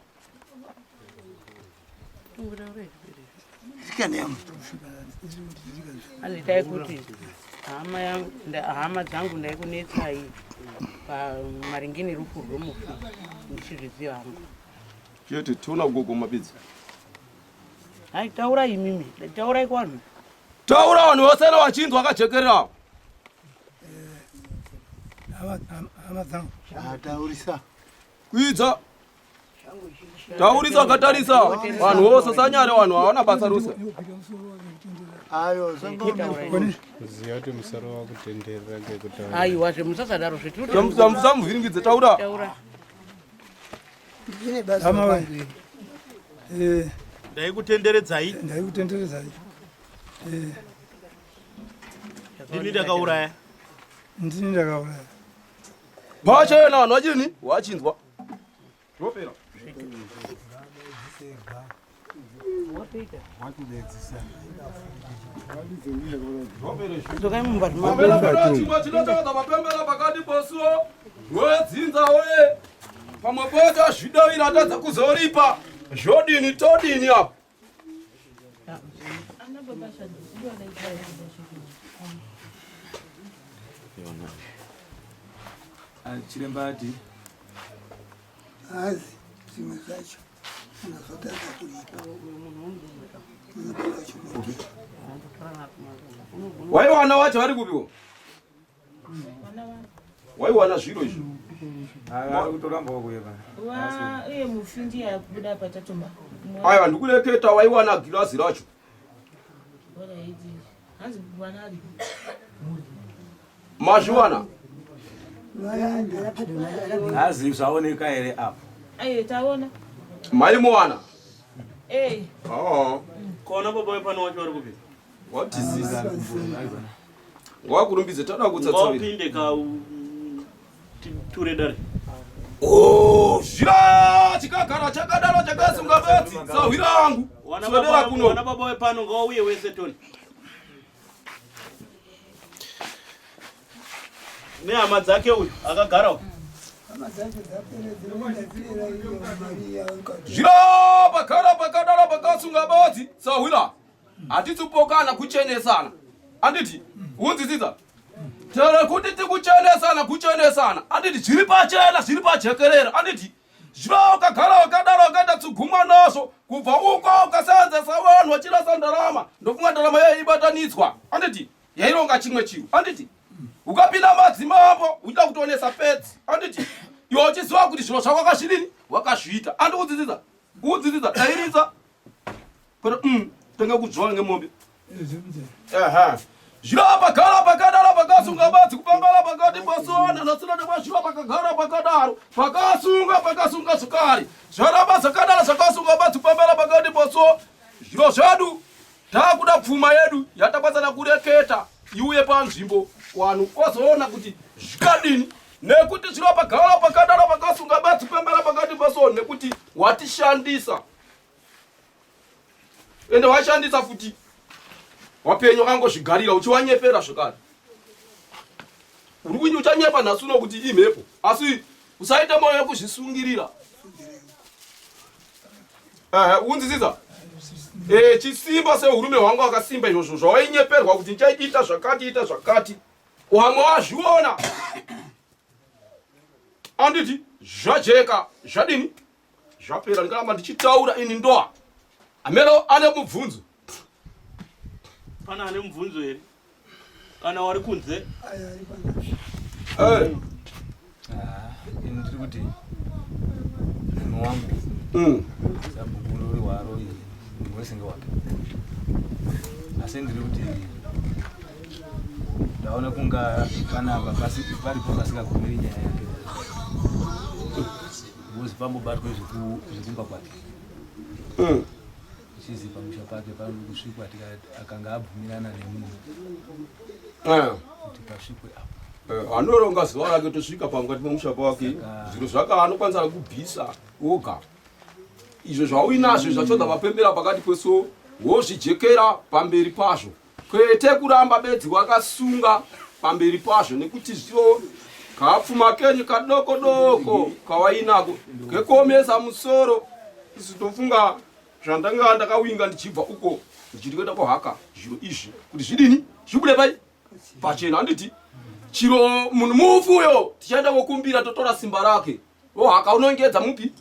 Anditai kuti hama yangu hama dzangu ndaikunetsai pamaringe nerufu rwemufi ndichizviziva hangu. Chete tiona gogo mapidzi. Hai taurai imimi taurai kwanhu. Taura vanhu vose vachinzwa akajekerera. Hama dzangu. Taurisa. Kuidza. Taurisa wakatarisa vanhu vose sanyare vanhu hawana basa rose. Ayo kuziva kuti musoro wakutenderera ngekutaura. Aiwa zvemusasadaro zvetusamuvhiringidze taura. Hama we. Eh. Ndaikutenderedzai. Ndaikutenderedzai. Eh. Ndini ndakauraya. Ndini ndakauraya. Pachena vanhu vachini wachinzwa. Zvopera. Chinotaura pakati posuo wedzinza woye pamwe pose azvidavira atadza kuzoripa zvodini todini apo Chiremba ati hazi zvimwe zvacho unozotadza kuripa waiwana wacho vari kupiwo waiwana zviro izvi uye mufi ndiye akubuda patatuma aiwa ndikureketa waiwana girazi racho mazviwana hazi zvaoneka here apo taona maimuwana kona baba wepano wacho vari kupi Watizisa. Wakurumbidze tada kutsatsavira. Ngapinde ka ture dare. Oh, zvira chikagara chakadaro chakasunga bedzi sahwira wangu. Swedera kuno. Wana baba wepano ngawauye wese toni. Nehama dzake uyu akagara uyu. Zvira pakara pakadaro pakasunga badzi sahwira. Hatisi kupokana kuchenesana. Anditi unzwisisa? Tere kuti tikuchenesana kuchenesana. Anditi zviri pachena zviri pajekerera. Anditi zvino ukagara wakadaro wakaita tsugumwa nazvo kubva uko ukaseenzesa vanhu vachirasa ndarama ndofunga ndarama yayo ibatanidzwa. Anditi yaironga chimwe chiro. Anditi ukapinda madzimambo uchida kutoonesa pedzi. Anditi iwe uchiziva kuti zviro zvako wakazvidini wakazviita. Andi kudzidzisa? Kudzidzisa dairidza. Kwete tanga kudzvova ngemombe. Aha. Zvino pakagara pakadaro pakasunga badzi kupambara pakati pasona nasina nemazviro pakagara pakadaro pakasunga pakasunga zvekare zvaramba zvakadaro zvakasunga badzi kupambara pakati paso zviro zvedu takuda pfuma yedu yatakwatsana kureketa iuye panzvimbo vanhu ozoona kuti zvikadini nekuti zviro pagara pakadaro pakasunga badzi kupambara pakati pasona nekuti watishandisa ende washandisa futi wapenyu wakangozvigarira uchiwanyepera zvekare uri kuinyi uchanyepa nhasi uno kuti imhepo asi usaite moyo wekuzvisungirira ehe unzwisisa E, chisimba seurume hwangu akasimba izvozvo zvawainyeperwa kuti ndichaita zvakati ita zvakati wamwe wazviona anditi zvajeka zvadini zvapera ndikaramba ndichitaura ini ndoa ameno ane mubvunzo Pana ane mubvunzo here? Kana wari kunze? Hey. Ah, ini ndiri kuti munhu wangu sabhuku uri hwaro munhu wese ngewake asi ndiri kuti ndaona kunga panapa paripo pasingagumiri nyaya yake because pambobatwe zvekumba kwake Chizi pamusha pake panoda kusvikwa akanga abvumirana nemunhu eh. kuti pasvikwe apo. Eh, anoronga zuva rake tosvika pangati pamusha pake zviro zvake anokwanisa kubvisa oga izvo zvauinazvo zvachodza vapembera pakati peso wozvijekera pamberi pazvo kwete kuramba bedzi wakasunga pamberi pazvo nekuti zviro kapfuma kenyu kadoko doko kawainako kekuomesa musoro isu tofunga zvandanga ndakawinga ndichibva uko ndichiti kuenda kohaka zviro izvi kuti zvidini zvibude pai pachena handiti chiro munhu mufu uyo tichaenda kokumbira totora simba rake ohaka unongedza mupi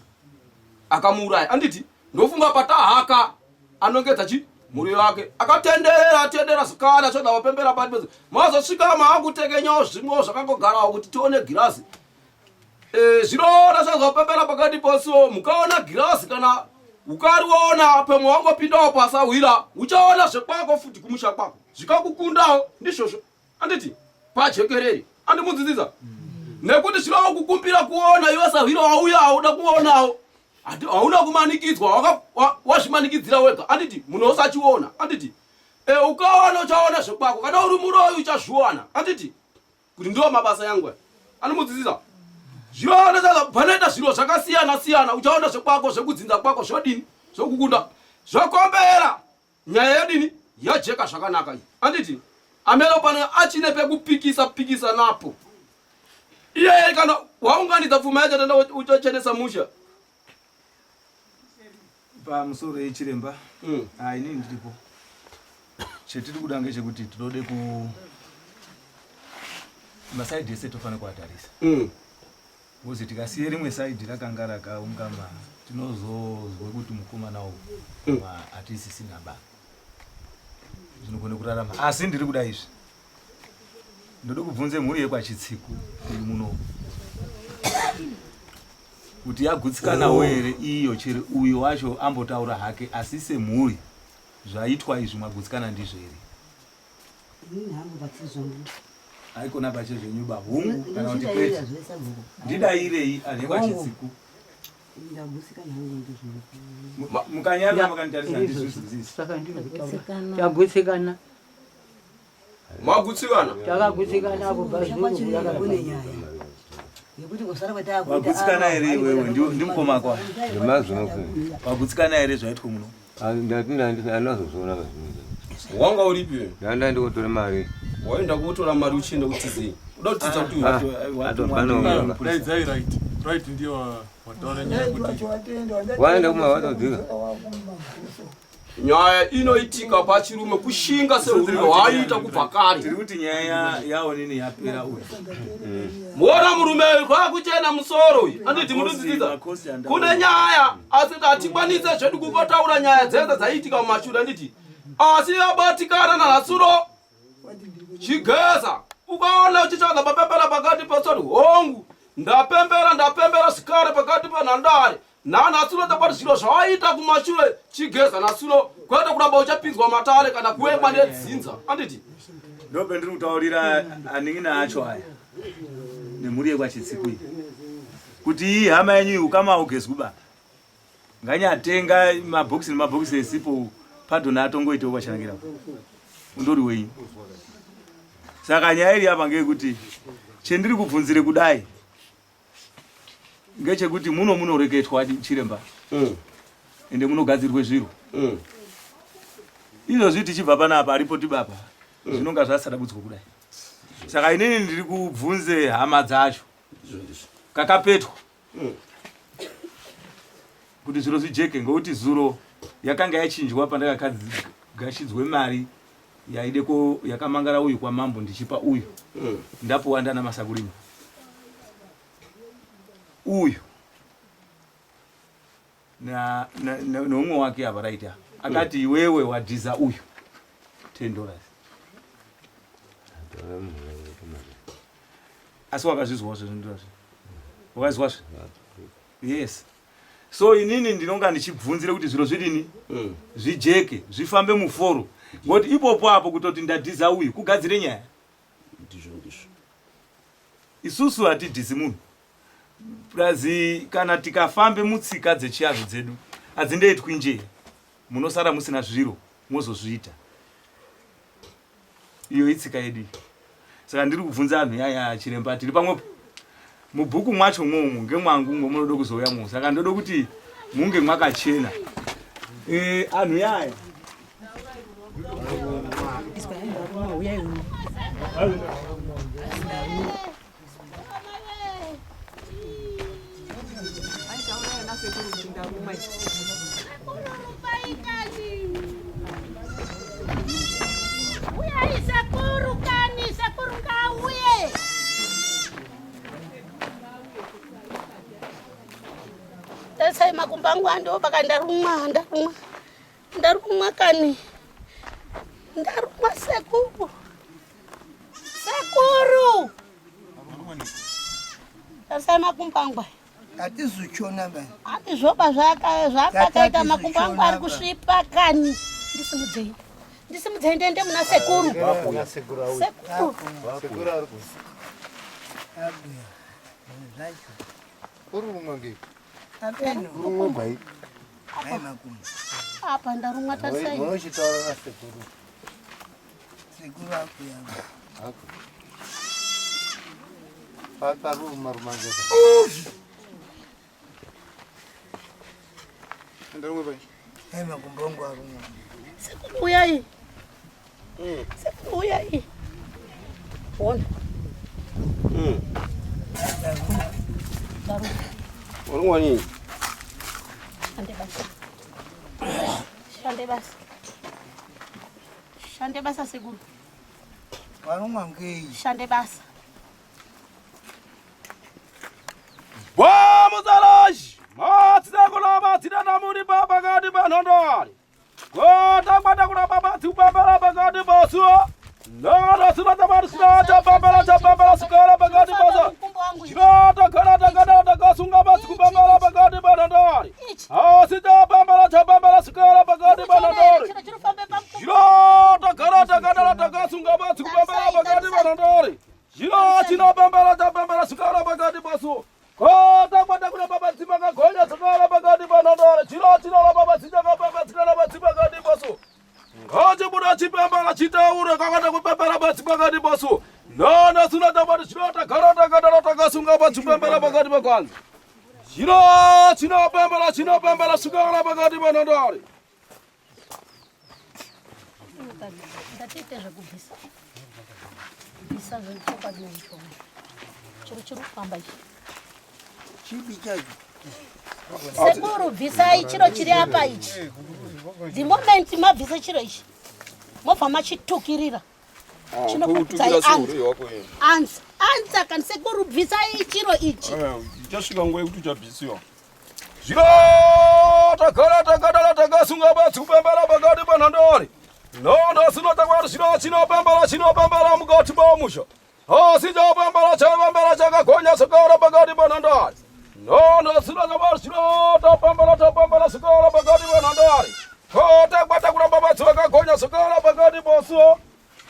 akamuuraya anditi ndofunga patahaka anongedza chi mhuri yake akatenderera atendera zvikana choda vapembera pati pese mazosvika maakutekenyawo zvimwewo zvakangogarawo kuti tione girazi e, zvinoona zvazvapembera pakati poso mukaona girazi kana ukariona pamwe wangopindawo pasahwira uchaona zvekwako futi kumusha kwako zvikakukundawo ndizvozvo anditi pajekerere andimudzidzisa nekuti zvinowo kukumbira kuona iwe sahwira wauya auda kuonawo hauna kumanikidzwa wazvimanikidzira wega anditi munhu usachiona anditi e, ukaona uchaona zvekwako kana uri muroyi uchazviwana anditi kuti ndiwo mabasa yangu aya andimudzidzisa zvinoona panoita zviro zvakasiyana siyana uchaona zvekwako zvekudzinza kwako zvodini zvokukunda zvokombera Nyaya yadini yajeka zvakanaka iyi. Anditi ameno pano achine pekupikisa pikisa napo. Iye kana waunganidza pfuma yacho tenda uchachenesa musha. Pamusoro yechiremba. Ah inini ndiripo. Chetiri kuda ngechekuti tinode ku masaidi ese tofanira kuatarisa. Because tikasiye rimwe side rakanga rakaungama tinozozwe kuti mukomana uyu mm. hatisisina ba zvinogona kurarama asi ndiri kuda izvi ndoda kubvunze mhuri yekwachitsiku iri muno kuti yagutsikanawo oh. here iyo chere uyo wacho ambotaura hake asi semhuri zvaitwa izvi mwagutsikana ndizvo here Inini hangu pachiri zvangu. Haikona pache zvenyu ba hungu kana kuti kwete. Ndidairei anhu ekwachitsiku. Ndagutsikana hangu ndizvo. Mukanyarara makanditarisa handizvizwisisi. Saka ndizvo Tagutsikana. Magutsikana. Takagutsikana kubva zuro kune nyaya. Yekuti kusara kwatakuita. Wagutsikana here iwewe ndimukoma kwa. Wagutsikana here zvaitwa muno? Ndandazozviona wanga uripi wewe? Ndanda ndikotora mari. Waenda kotora mari uchienda kutizei? Uda kutiza kuti ah, Daidzai right. Right ndiyo wataura nyaya kuti waenda kuma watodzika. Nyaya inoitika pachirume kushinga sehurume hwaiita kubva kare. Tiri kuti nyaya yaonini yapera uyu. Muona murume uyu kwakuchena musoro uyu. Anditi munodzidzisa. Kune nyaya asi hatikwanise zvedu kungotaura nyaya dzese dzaiitika mumashure anditi. Asi yabatikana nanhasuro chigeza ukaona uchitsvaga mapepera pakati pasori hongu ndapembera ndapembera zvikare pakati penhandare Nanhasi unoita kwati zviro zvawaita kumashure chigeza nhasi uno kwete kuramba uchapinzwa matare kana kuwekwa nedzinza anditi ndopendiri kutaurira anin'ina acho aya nemhuri yekwachitsiku iyi kuti iyi hama yenyu iyi ukama haugezwi ba nganyatenga mabhokisi nemabhokisi esipo padhona atongoitewo kwachanakira undori wenyu saka nyaya iri apa ngeyekuti chendiri kubvunzire kudai ngechekuti muno munoreketwa chiremba mm. ende munogadzirwe zviro mm. izvozvi tichibva panapa aripo tibapa mm. zvinonga zvasadabudzwa kudai saka inini ndiri kubvunze hama dzacho kakapetwa mm. kuti zviro zvijeke ngokuti zuro Yakanga yachinjwa pandakakagashidzwe mari yaide ko yakamangara uyu kwamambo ndichipa uyu. Ndapuwa ndana Masakurima. Uyu na na- na- neumwe wake apa right apa akati iwewe wadhiza uyu 10 dollars asi wakazvizwawo zvezvindozvo wakazwazve yes so inini ndinonga ndichibvunzira kuti zviro zvidini zvijeke zvifambe muforo ngokuti ipopo apo kutoti ndadhiza uyu kugadzire nyaya ndizvo ndizvo isusu hatidhizi munhu plus kana tikafambe mutsika dzechiazvo dzedu hadzindeitwi njee munosara musina zviro mozozviita iyo itsika yedu iyi saka ndiri kubvunza anhu yaya chiremba tiri pamwepo mubhuku mwacho mwomo ngemwangu mwo munoda kuzouya mwo saka ndoda kuti munge mwakachena e, anhu yaya Uyai sekuru kani, sekuru ngauye. Tarisai makumbo angu andobaka ndarumwa, ndarumwa. Ndarumwa kani. Ndarumwa sekuru. Sekuru. Tarisai makumbo angu aya. Hatizuchona ba. Handizvoba zvakaita makumbo angu ari kusvipa kani. Ndisimudzei. Ndisimudzei ndiende muna sekuru. Sekuru. Sekuru ari kuzi. Uri kumwa ngei? Uri kumwa bai. Apa ndarumwa tarisai. Munochitaura nasekuru. Sekuru akuya. Ako. Pakaruma rumangeza. Ndarumwa bai. Hai makumbo angu arumwa. Sekuru uyai. Sekuru uyai. Ona. Ndarumwa. Warumwa nini? Shande basa. Shande basa. Shande basa sekuru. Warumwa ngei? Shande basa. Bwamuzarashi matsida matsida namuri pakati panhandare gwata gwata kuramba matsi kupambara pakati pasuo nanasinatamarusina chapambara chapambara sukara pakati pasa chinotakara takadara takasunga matsi kupambara pakati panhandare asi chapambara chapambara sukara pakati panhandare chinotakara takadara takasunga matsi kupambara pakati panhandare chino chinopambara chapambara sukara pakati pasuo Kota kwata kuna baba dzima kagonya dzakala pakati panhandare chiro chinola baba dzichaka baba dzinala batsi pakati paso ngachibuda chipembera chitaure kakata kupembera batsi pakati paso nana sina tabati chiro tagara takadaro takasunga batsi pembera pakati pakwanza chiro chinopembera chinopembera sukala pakati panhandare Ndatiite zvekubvisa. Bvisa zvechokwadi nemushonga. Chiro chiri kufamba ichi. Chibi chacho. Sekuru bvisai chiro chiri apa ichi. The moment mabvisa chiro ichi mobva machitukirira. Chinokupai answer. Answer kan sekuru bvisai chiro ichi. Ichasvika nguva yekuti uchabvisiwa. Zvino tagara takadara takasunga batsi kupembera pakati panhandare. Nhondo sinotakwari zvino chinopembera chinopembera mukati momusha. Asi chapembera chapembera chakagonya sokora pakati panhandare. Nhondo sinotakwari zvino tapembera tapembera sokora pakati panhandare. Kota kwata kuramba batsi vakagonya sokora pakati posuo.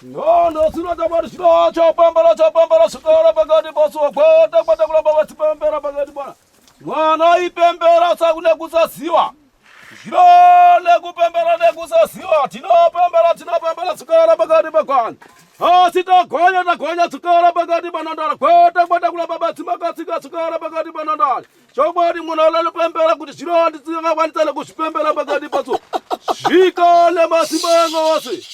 Nhondo sinotakwari zvino chapembera chapembera sokora pakati posuo. Kwota kwata kuramba batsi pembera pakati pana. Mwana ipembera sakune kusaziwa. Zvino nekupembera nekusaziwa tinopembera tinopembera tsukara pakati pegwanya. Asi tagwanya tagwanya tsukara pakati panhandare kwete kwete kula baba tsimakatsika tsukara pakati panhandare. Chokwadi munhu anopembera kuti zvino handisingakwanisa nekuzvipembera pakati pacho. Zvika nemasimba anga ose.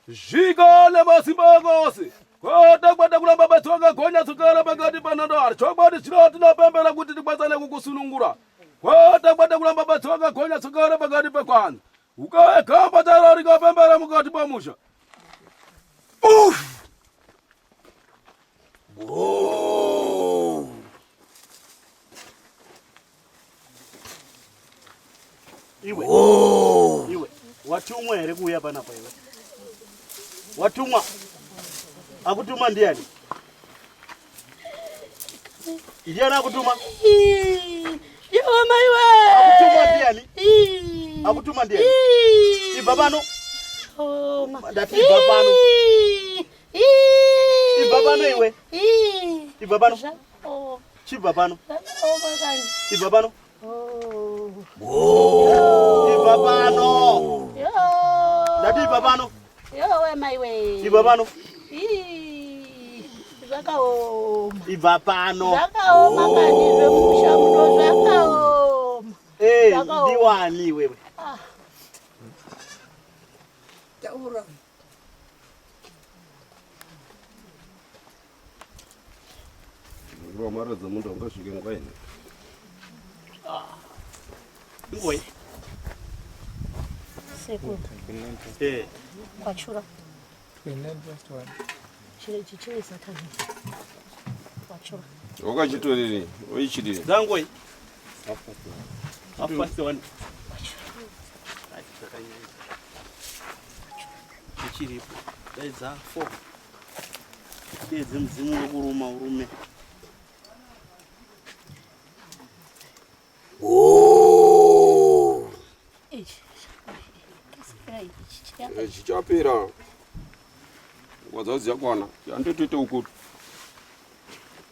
Zvika nemasimba anga ose. Kwete kwete kuramba batsi wakagonya tsukara pakati panhandare. Chokwadi zvino tinopembera kuti tikwanise kukusunungura. Kwete kwete kuramba batsi wakagonya tsukara pakati pegwanya. Ukave gamba tara rikapembera mukati pamusha. Uf! Whoa! Iwe. Iwe. Watumwa here kuuya panapa iwe? Watumwa. Akutuma ndiani? Ndiani akutuma? Iwe maiwe. Akutuma ndiani? Akutuma ndiani? Ibva pano. Ndati ibva pano. Ibva pano iwe. Ibva pano. Chibva pano. Ibva pano. Ibva pano. Ndati ibva pano. Yowe maiwe. Ibva pano. Zvakaoma. Ibva pano. Zvakaoma kani zvemusha muno zvakaoma. Eh, Zvakaoma. ndiwani iwewe? Ah. Taura. Vamaradza munhu angasvike nguva ino. Ngoi. Sekuru. Eh. Kwachura. 29 past 1. Chiro ichi chine satani. Kwachura. Wakachitorerei? Waichirei? Dzangoi. Half past one. Ati zvakanyanya. Ichiripo. Dai dza 4. Dedze mudzimu wekuruma urume. Ichi. Kasira ichi chiyapa. Chichapera. Nguva dzavo dzakwana. Handitoite ukutu.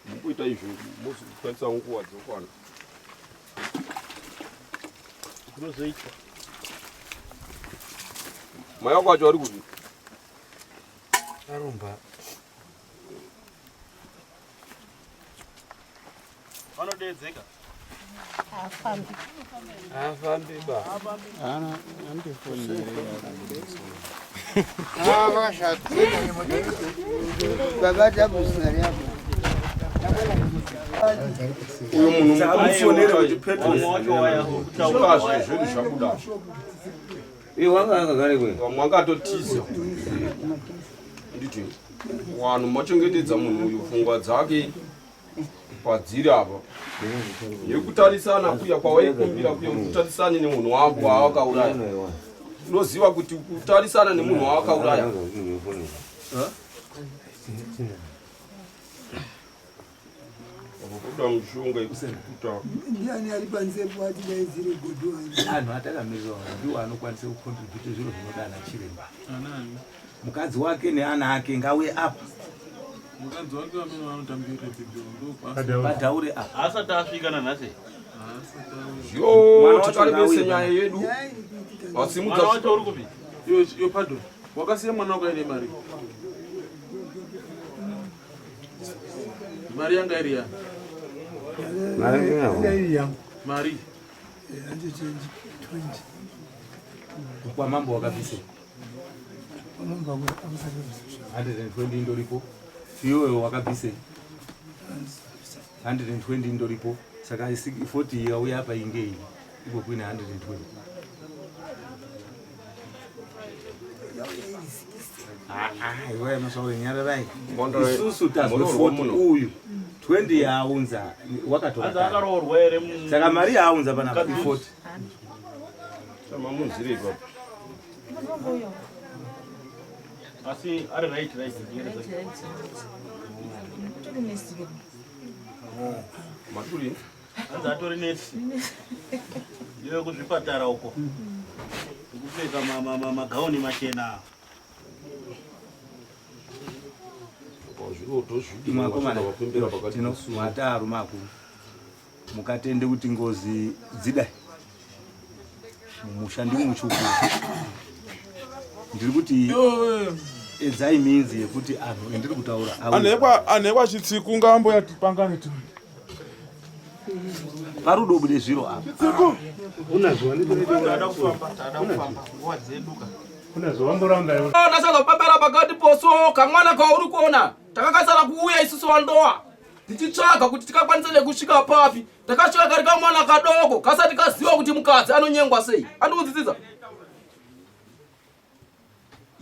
Mukuita izvo mozokwanisa nguva dzokwana. Zvinozoitwa. Mai wako acho ari kupi? Arumba. Vanodeedzeka. Haafambi. Haafambi ba. Ana andifonere. Ah, vakashata. Baba tabusina yako. Uyo munhu Saka mufonere kuti Petros. Zvokazve zvedu zvabuda. Iwe wanga akagare kwe. Vamwe angatotiza. Nditi vanhu machengetedza munhu uyu pfungwa dzake padziri apa yekutarisana kuya kwawaikumbira kuya kutarisane nemunhu wako waawakauraya unoziva kuti kutarisana nemunhu waawakauraya kuda mishonga yekuta Ndiani ari panze po atidaidzire godho Anhu atakamirira ndiwo anokwanisa kucontribute zviro zvinoda ana chiremba. Mukadzi wake neana ake ngauye apa. Mukadzi wake vamene vanotambira bhibhi Padhaure apa. Asati asvika nanhasi. Yo, tikarebese nyaya yedu. Vasimudza Mwana wacho uri kupi? Iwe iwe pardon. Wakasiya mwana wako aine mari. Mari yanga iri yani. Mari yanga iri yangu. Mari. 120. Kwamambo wakabvise. Kwamambo akusati abvisa. 120 indoripo. Iwewe wakabvise. 120 indoripo. Saka 40 yauya apa inge iyi. Iko kuine 120. Ah, ah, iwewe masauri nyararai. Mbondoro- Isusu tazwe mbondoro 40 muno. uyu. 20 yaaunza wakatora. Hanzi akaroorwa here mu- Saka mari yaaunza panapa Mukadzi i40. Mamunzire ipapo. Asi ari right right. Maturi. Hanzi atori nesi. Ndiwe kuzvipatara uko. Kupfeka magauni machena. Imwe akomana tino arume akuru mukatende kuti ngozi dzidai mumusha ndimuchukuru ndiri kuti edzai minzi yekuti anhu endiri kutaura auye. Anhu ekwachitsiku ngaamboya tipangane tu. Parudo bude zviro apa. Chitsiku. Tada kufamba, tada kufamba. Nguva dzeduka. Ndachazopembera pakati poso kamwana kauri kuona takakasara kuuya isusu wandoa tichitsvaga kuti tikakwanisa nekusvika papi takasvika kari kamwana kadoko kasati kaziva kuti mukadzi anonyengwa sei andikudzidzidza.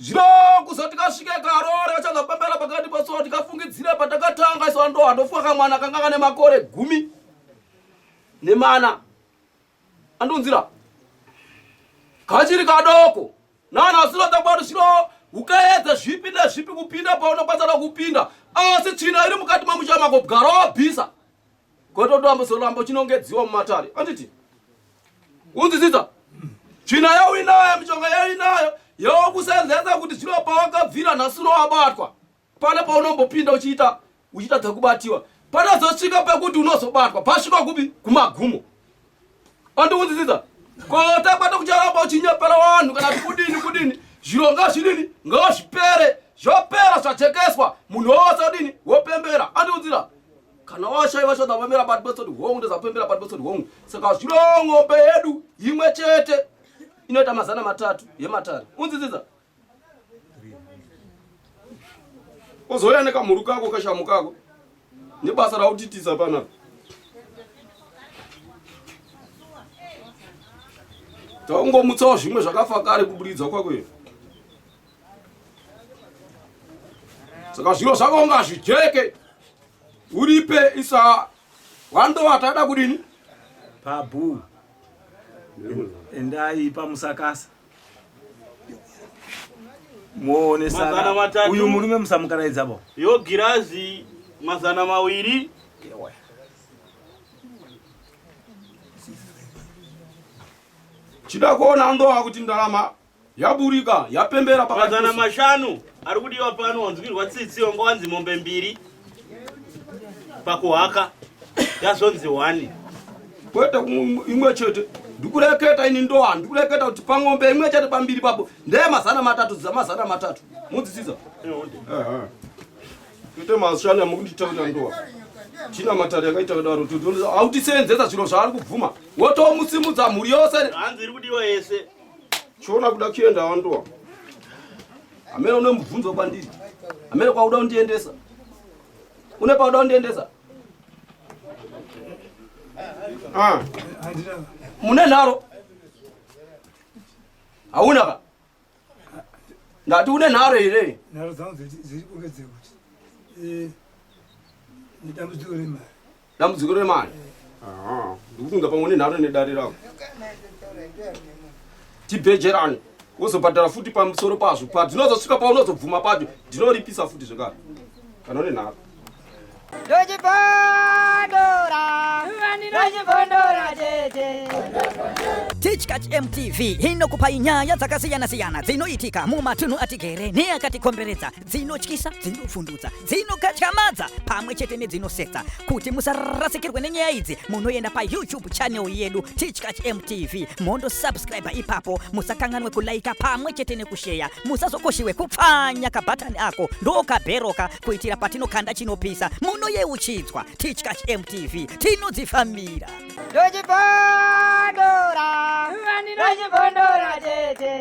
Zvino kuzoti kasvike karore kachazopembera pakati pesuo tikafungidzire patakatanga isu andoha ndofunga kamwana kanga kane makore 14 andunzira kachiri kadoko nana asina takwati zvino ukaedza zvipi nezvipi kupinda paunokwanisa kupinda asi tsvina iri mukati mamusha mako gara wabvisa kwetotoambozoramba uchinongedziwa mumatare anditi unzwisisa tsvina yauinayo mishonga yauinayo yokusenzesa kuti zvino pawakabvira nhasi unowabatwa pane paunombopinda uchiita uchiita dzekubatiwa panozosvika pekuti unozobatwa pasvika kupi kumagumo andiunzisisa kota kwete kucharamba uchinyepera vanhu kana kuti kudini kudini zviro ngazvidini ngazvipere zvopera zvajekeswa munhu wose odini wopembera andiunzira kana washaiwa chodapembera pati pesoti hongu ndozapembera pati pesoti hongu saka zviro ng'ombe yedu imwe chete inoita 300 yematare unzwisisa ozouya nekamhuru kako kashamu kako nebasa rautitisa panapa taungomutsawo zvimwe zvakafa kare kuburidza kwako iyo saka zviro zvako ungazvijeke uripe isa wandova tada kudini pabhu endai pamusakasa muonesana uyu murume musamukaraidza bo yo girazi 200. Chida kuona ndoa kuti ndarama yaburika yapembera pakati 500 ari kudiwa pano wanzwirwa tsitsi wanga wanzi mombe mbiri pakuhaka yazonzi 1 kwete imwe chete ndikureketa ini ndoa ndikureketa kuti pang'ombe imwe chete pambiri papo ndeye 300 dza300 mudzidzisa kwete 500 amukunditaurira ndoa china matare yakaita kudaro autisenzesa zviro zvaari kubvuma wotomusimudza mhuri yose hanzi iri kudiwa yese Chiona kuda kuenda wandoa. Amene une mubvunzo kwandiri. Amene kwauda kundiendesa. Une pauda kundiendesa? Ah. Mune nharo? Hauna ka? Ndati une nharo here? Nharo dzangu dziri kunge dzekuti eh, nedambudziko remari. Dambudziko remari. Ndikufunga pamwe nenharo nedare rako. Tibhejerane wozobhadhara futi pamusoro pazvo padzinozosvika paunozobvuma pacho ndinoripisa futi zvekare kana une nharo. Tichkach MTV inokupai nyaya dzakasiyana-siyana dzinoitika mumatunhu atigere neakatikomberedza dzinotyisa dzinopfundutsa dzinokatyamadza pamwe chete nedzinosetsa kuti musarasikirwe nenyaya idzi munoenda payoutube channel yedu tichkach mtv mondosubscribe ipapo musakanganwe kulaika pamwe chete nekusheya musazokoshiwe kupfanya kabhatani ako ndokabheroka kuitira patinokanda chinopisa munoyeuchidzwa tichkach mtv tinodzifambira Ndochibondora, ndochibondora tete.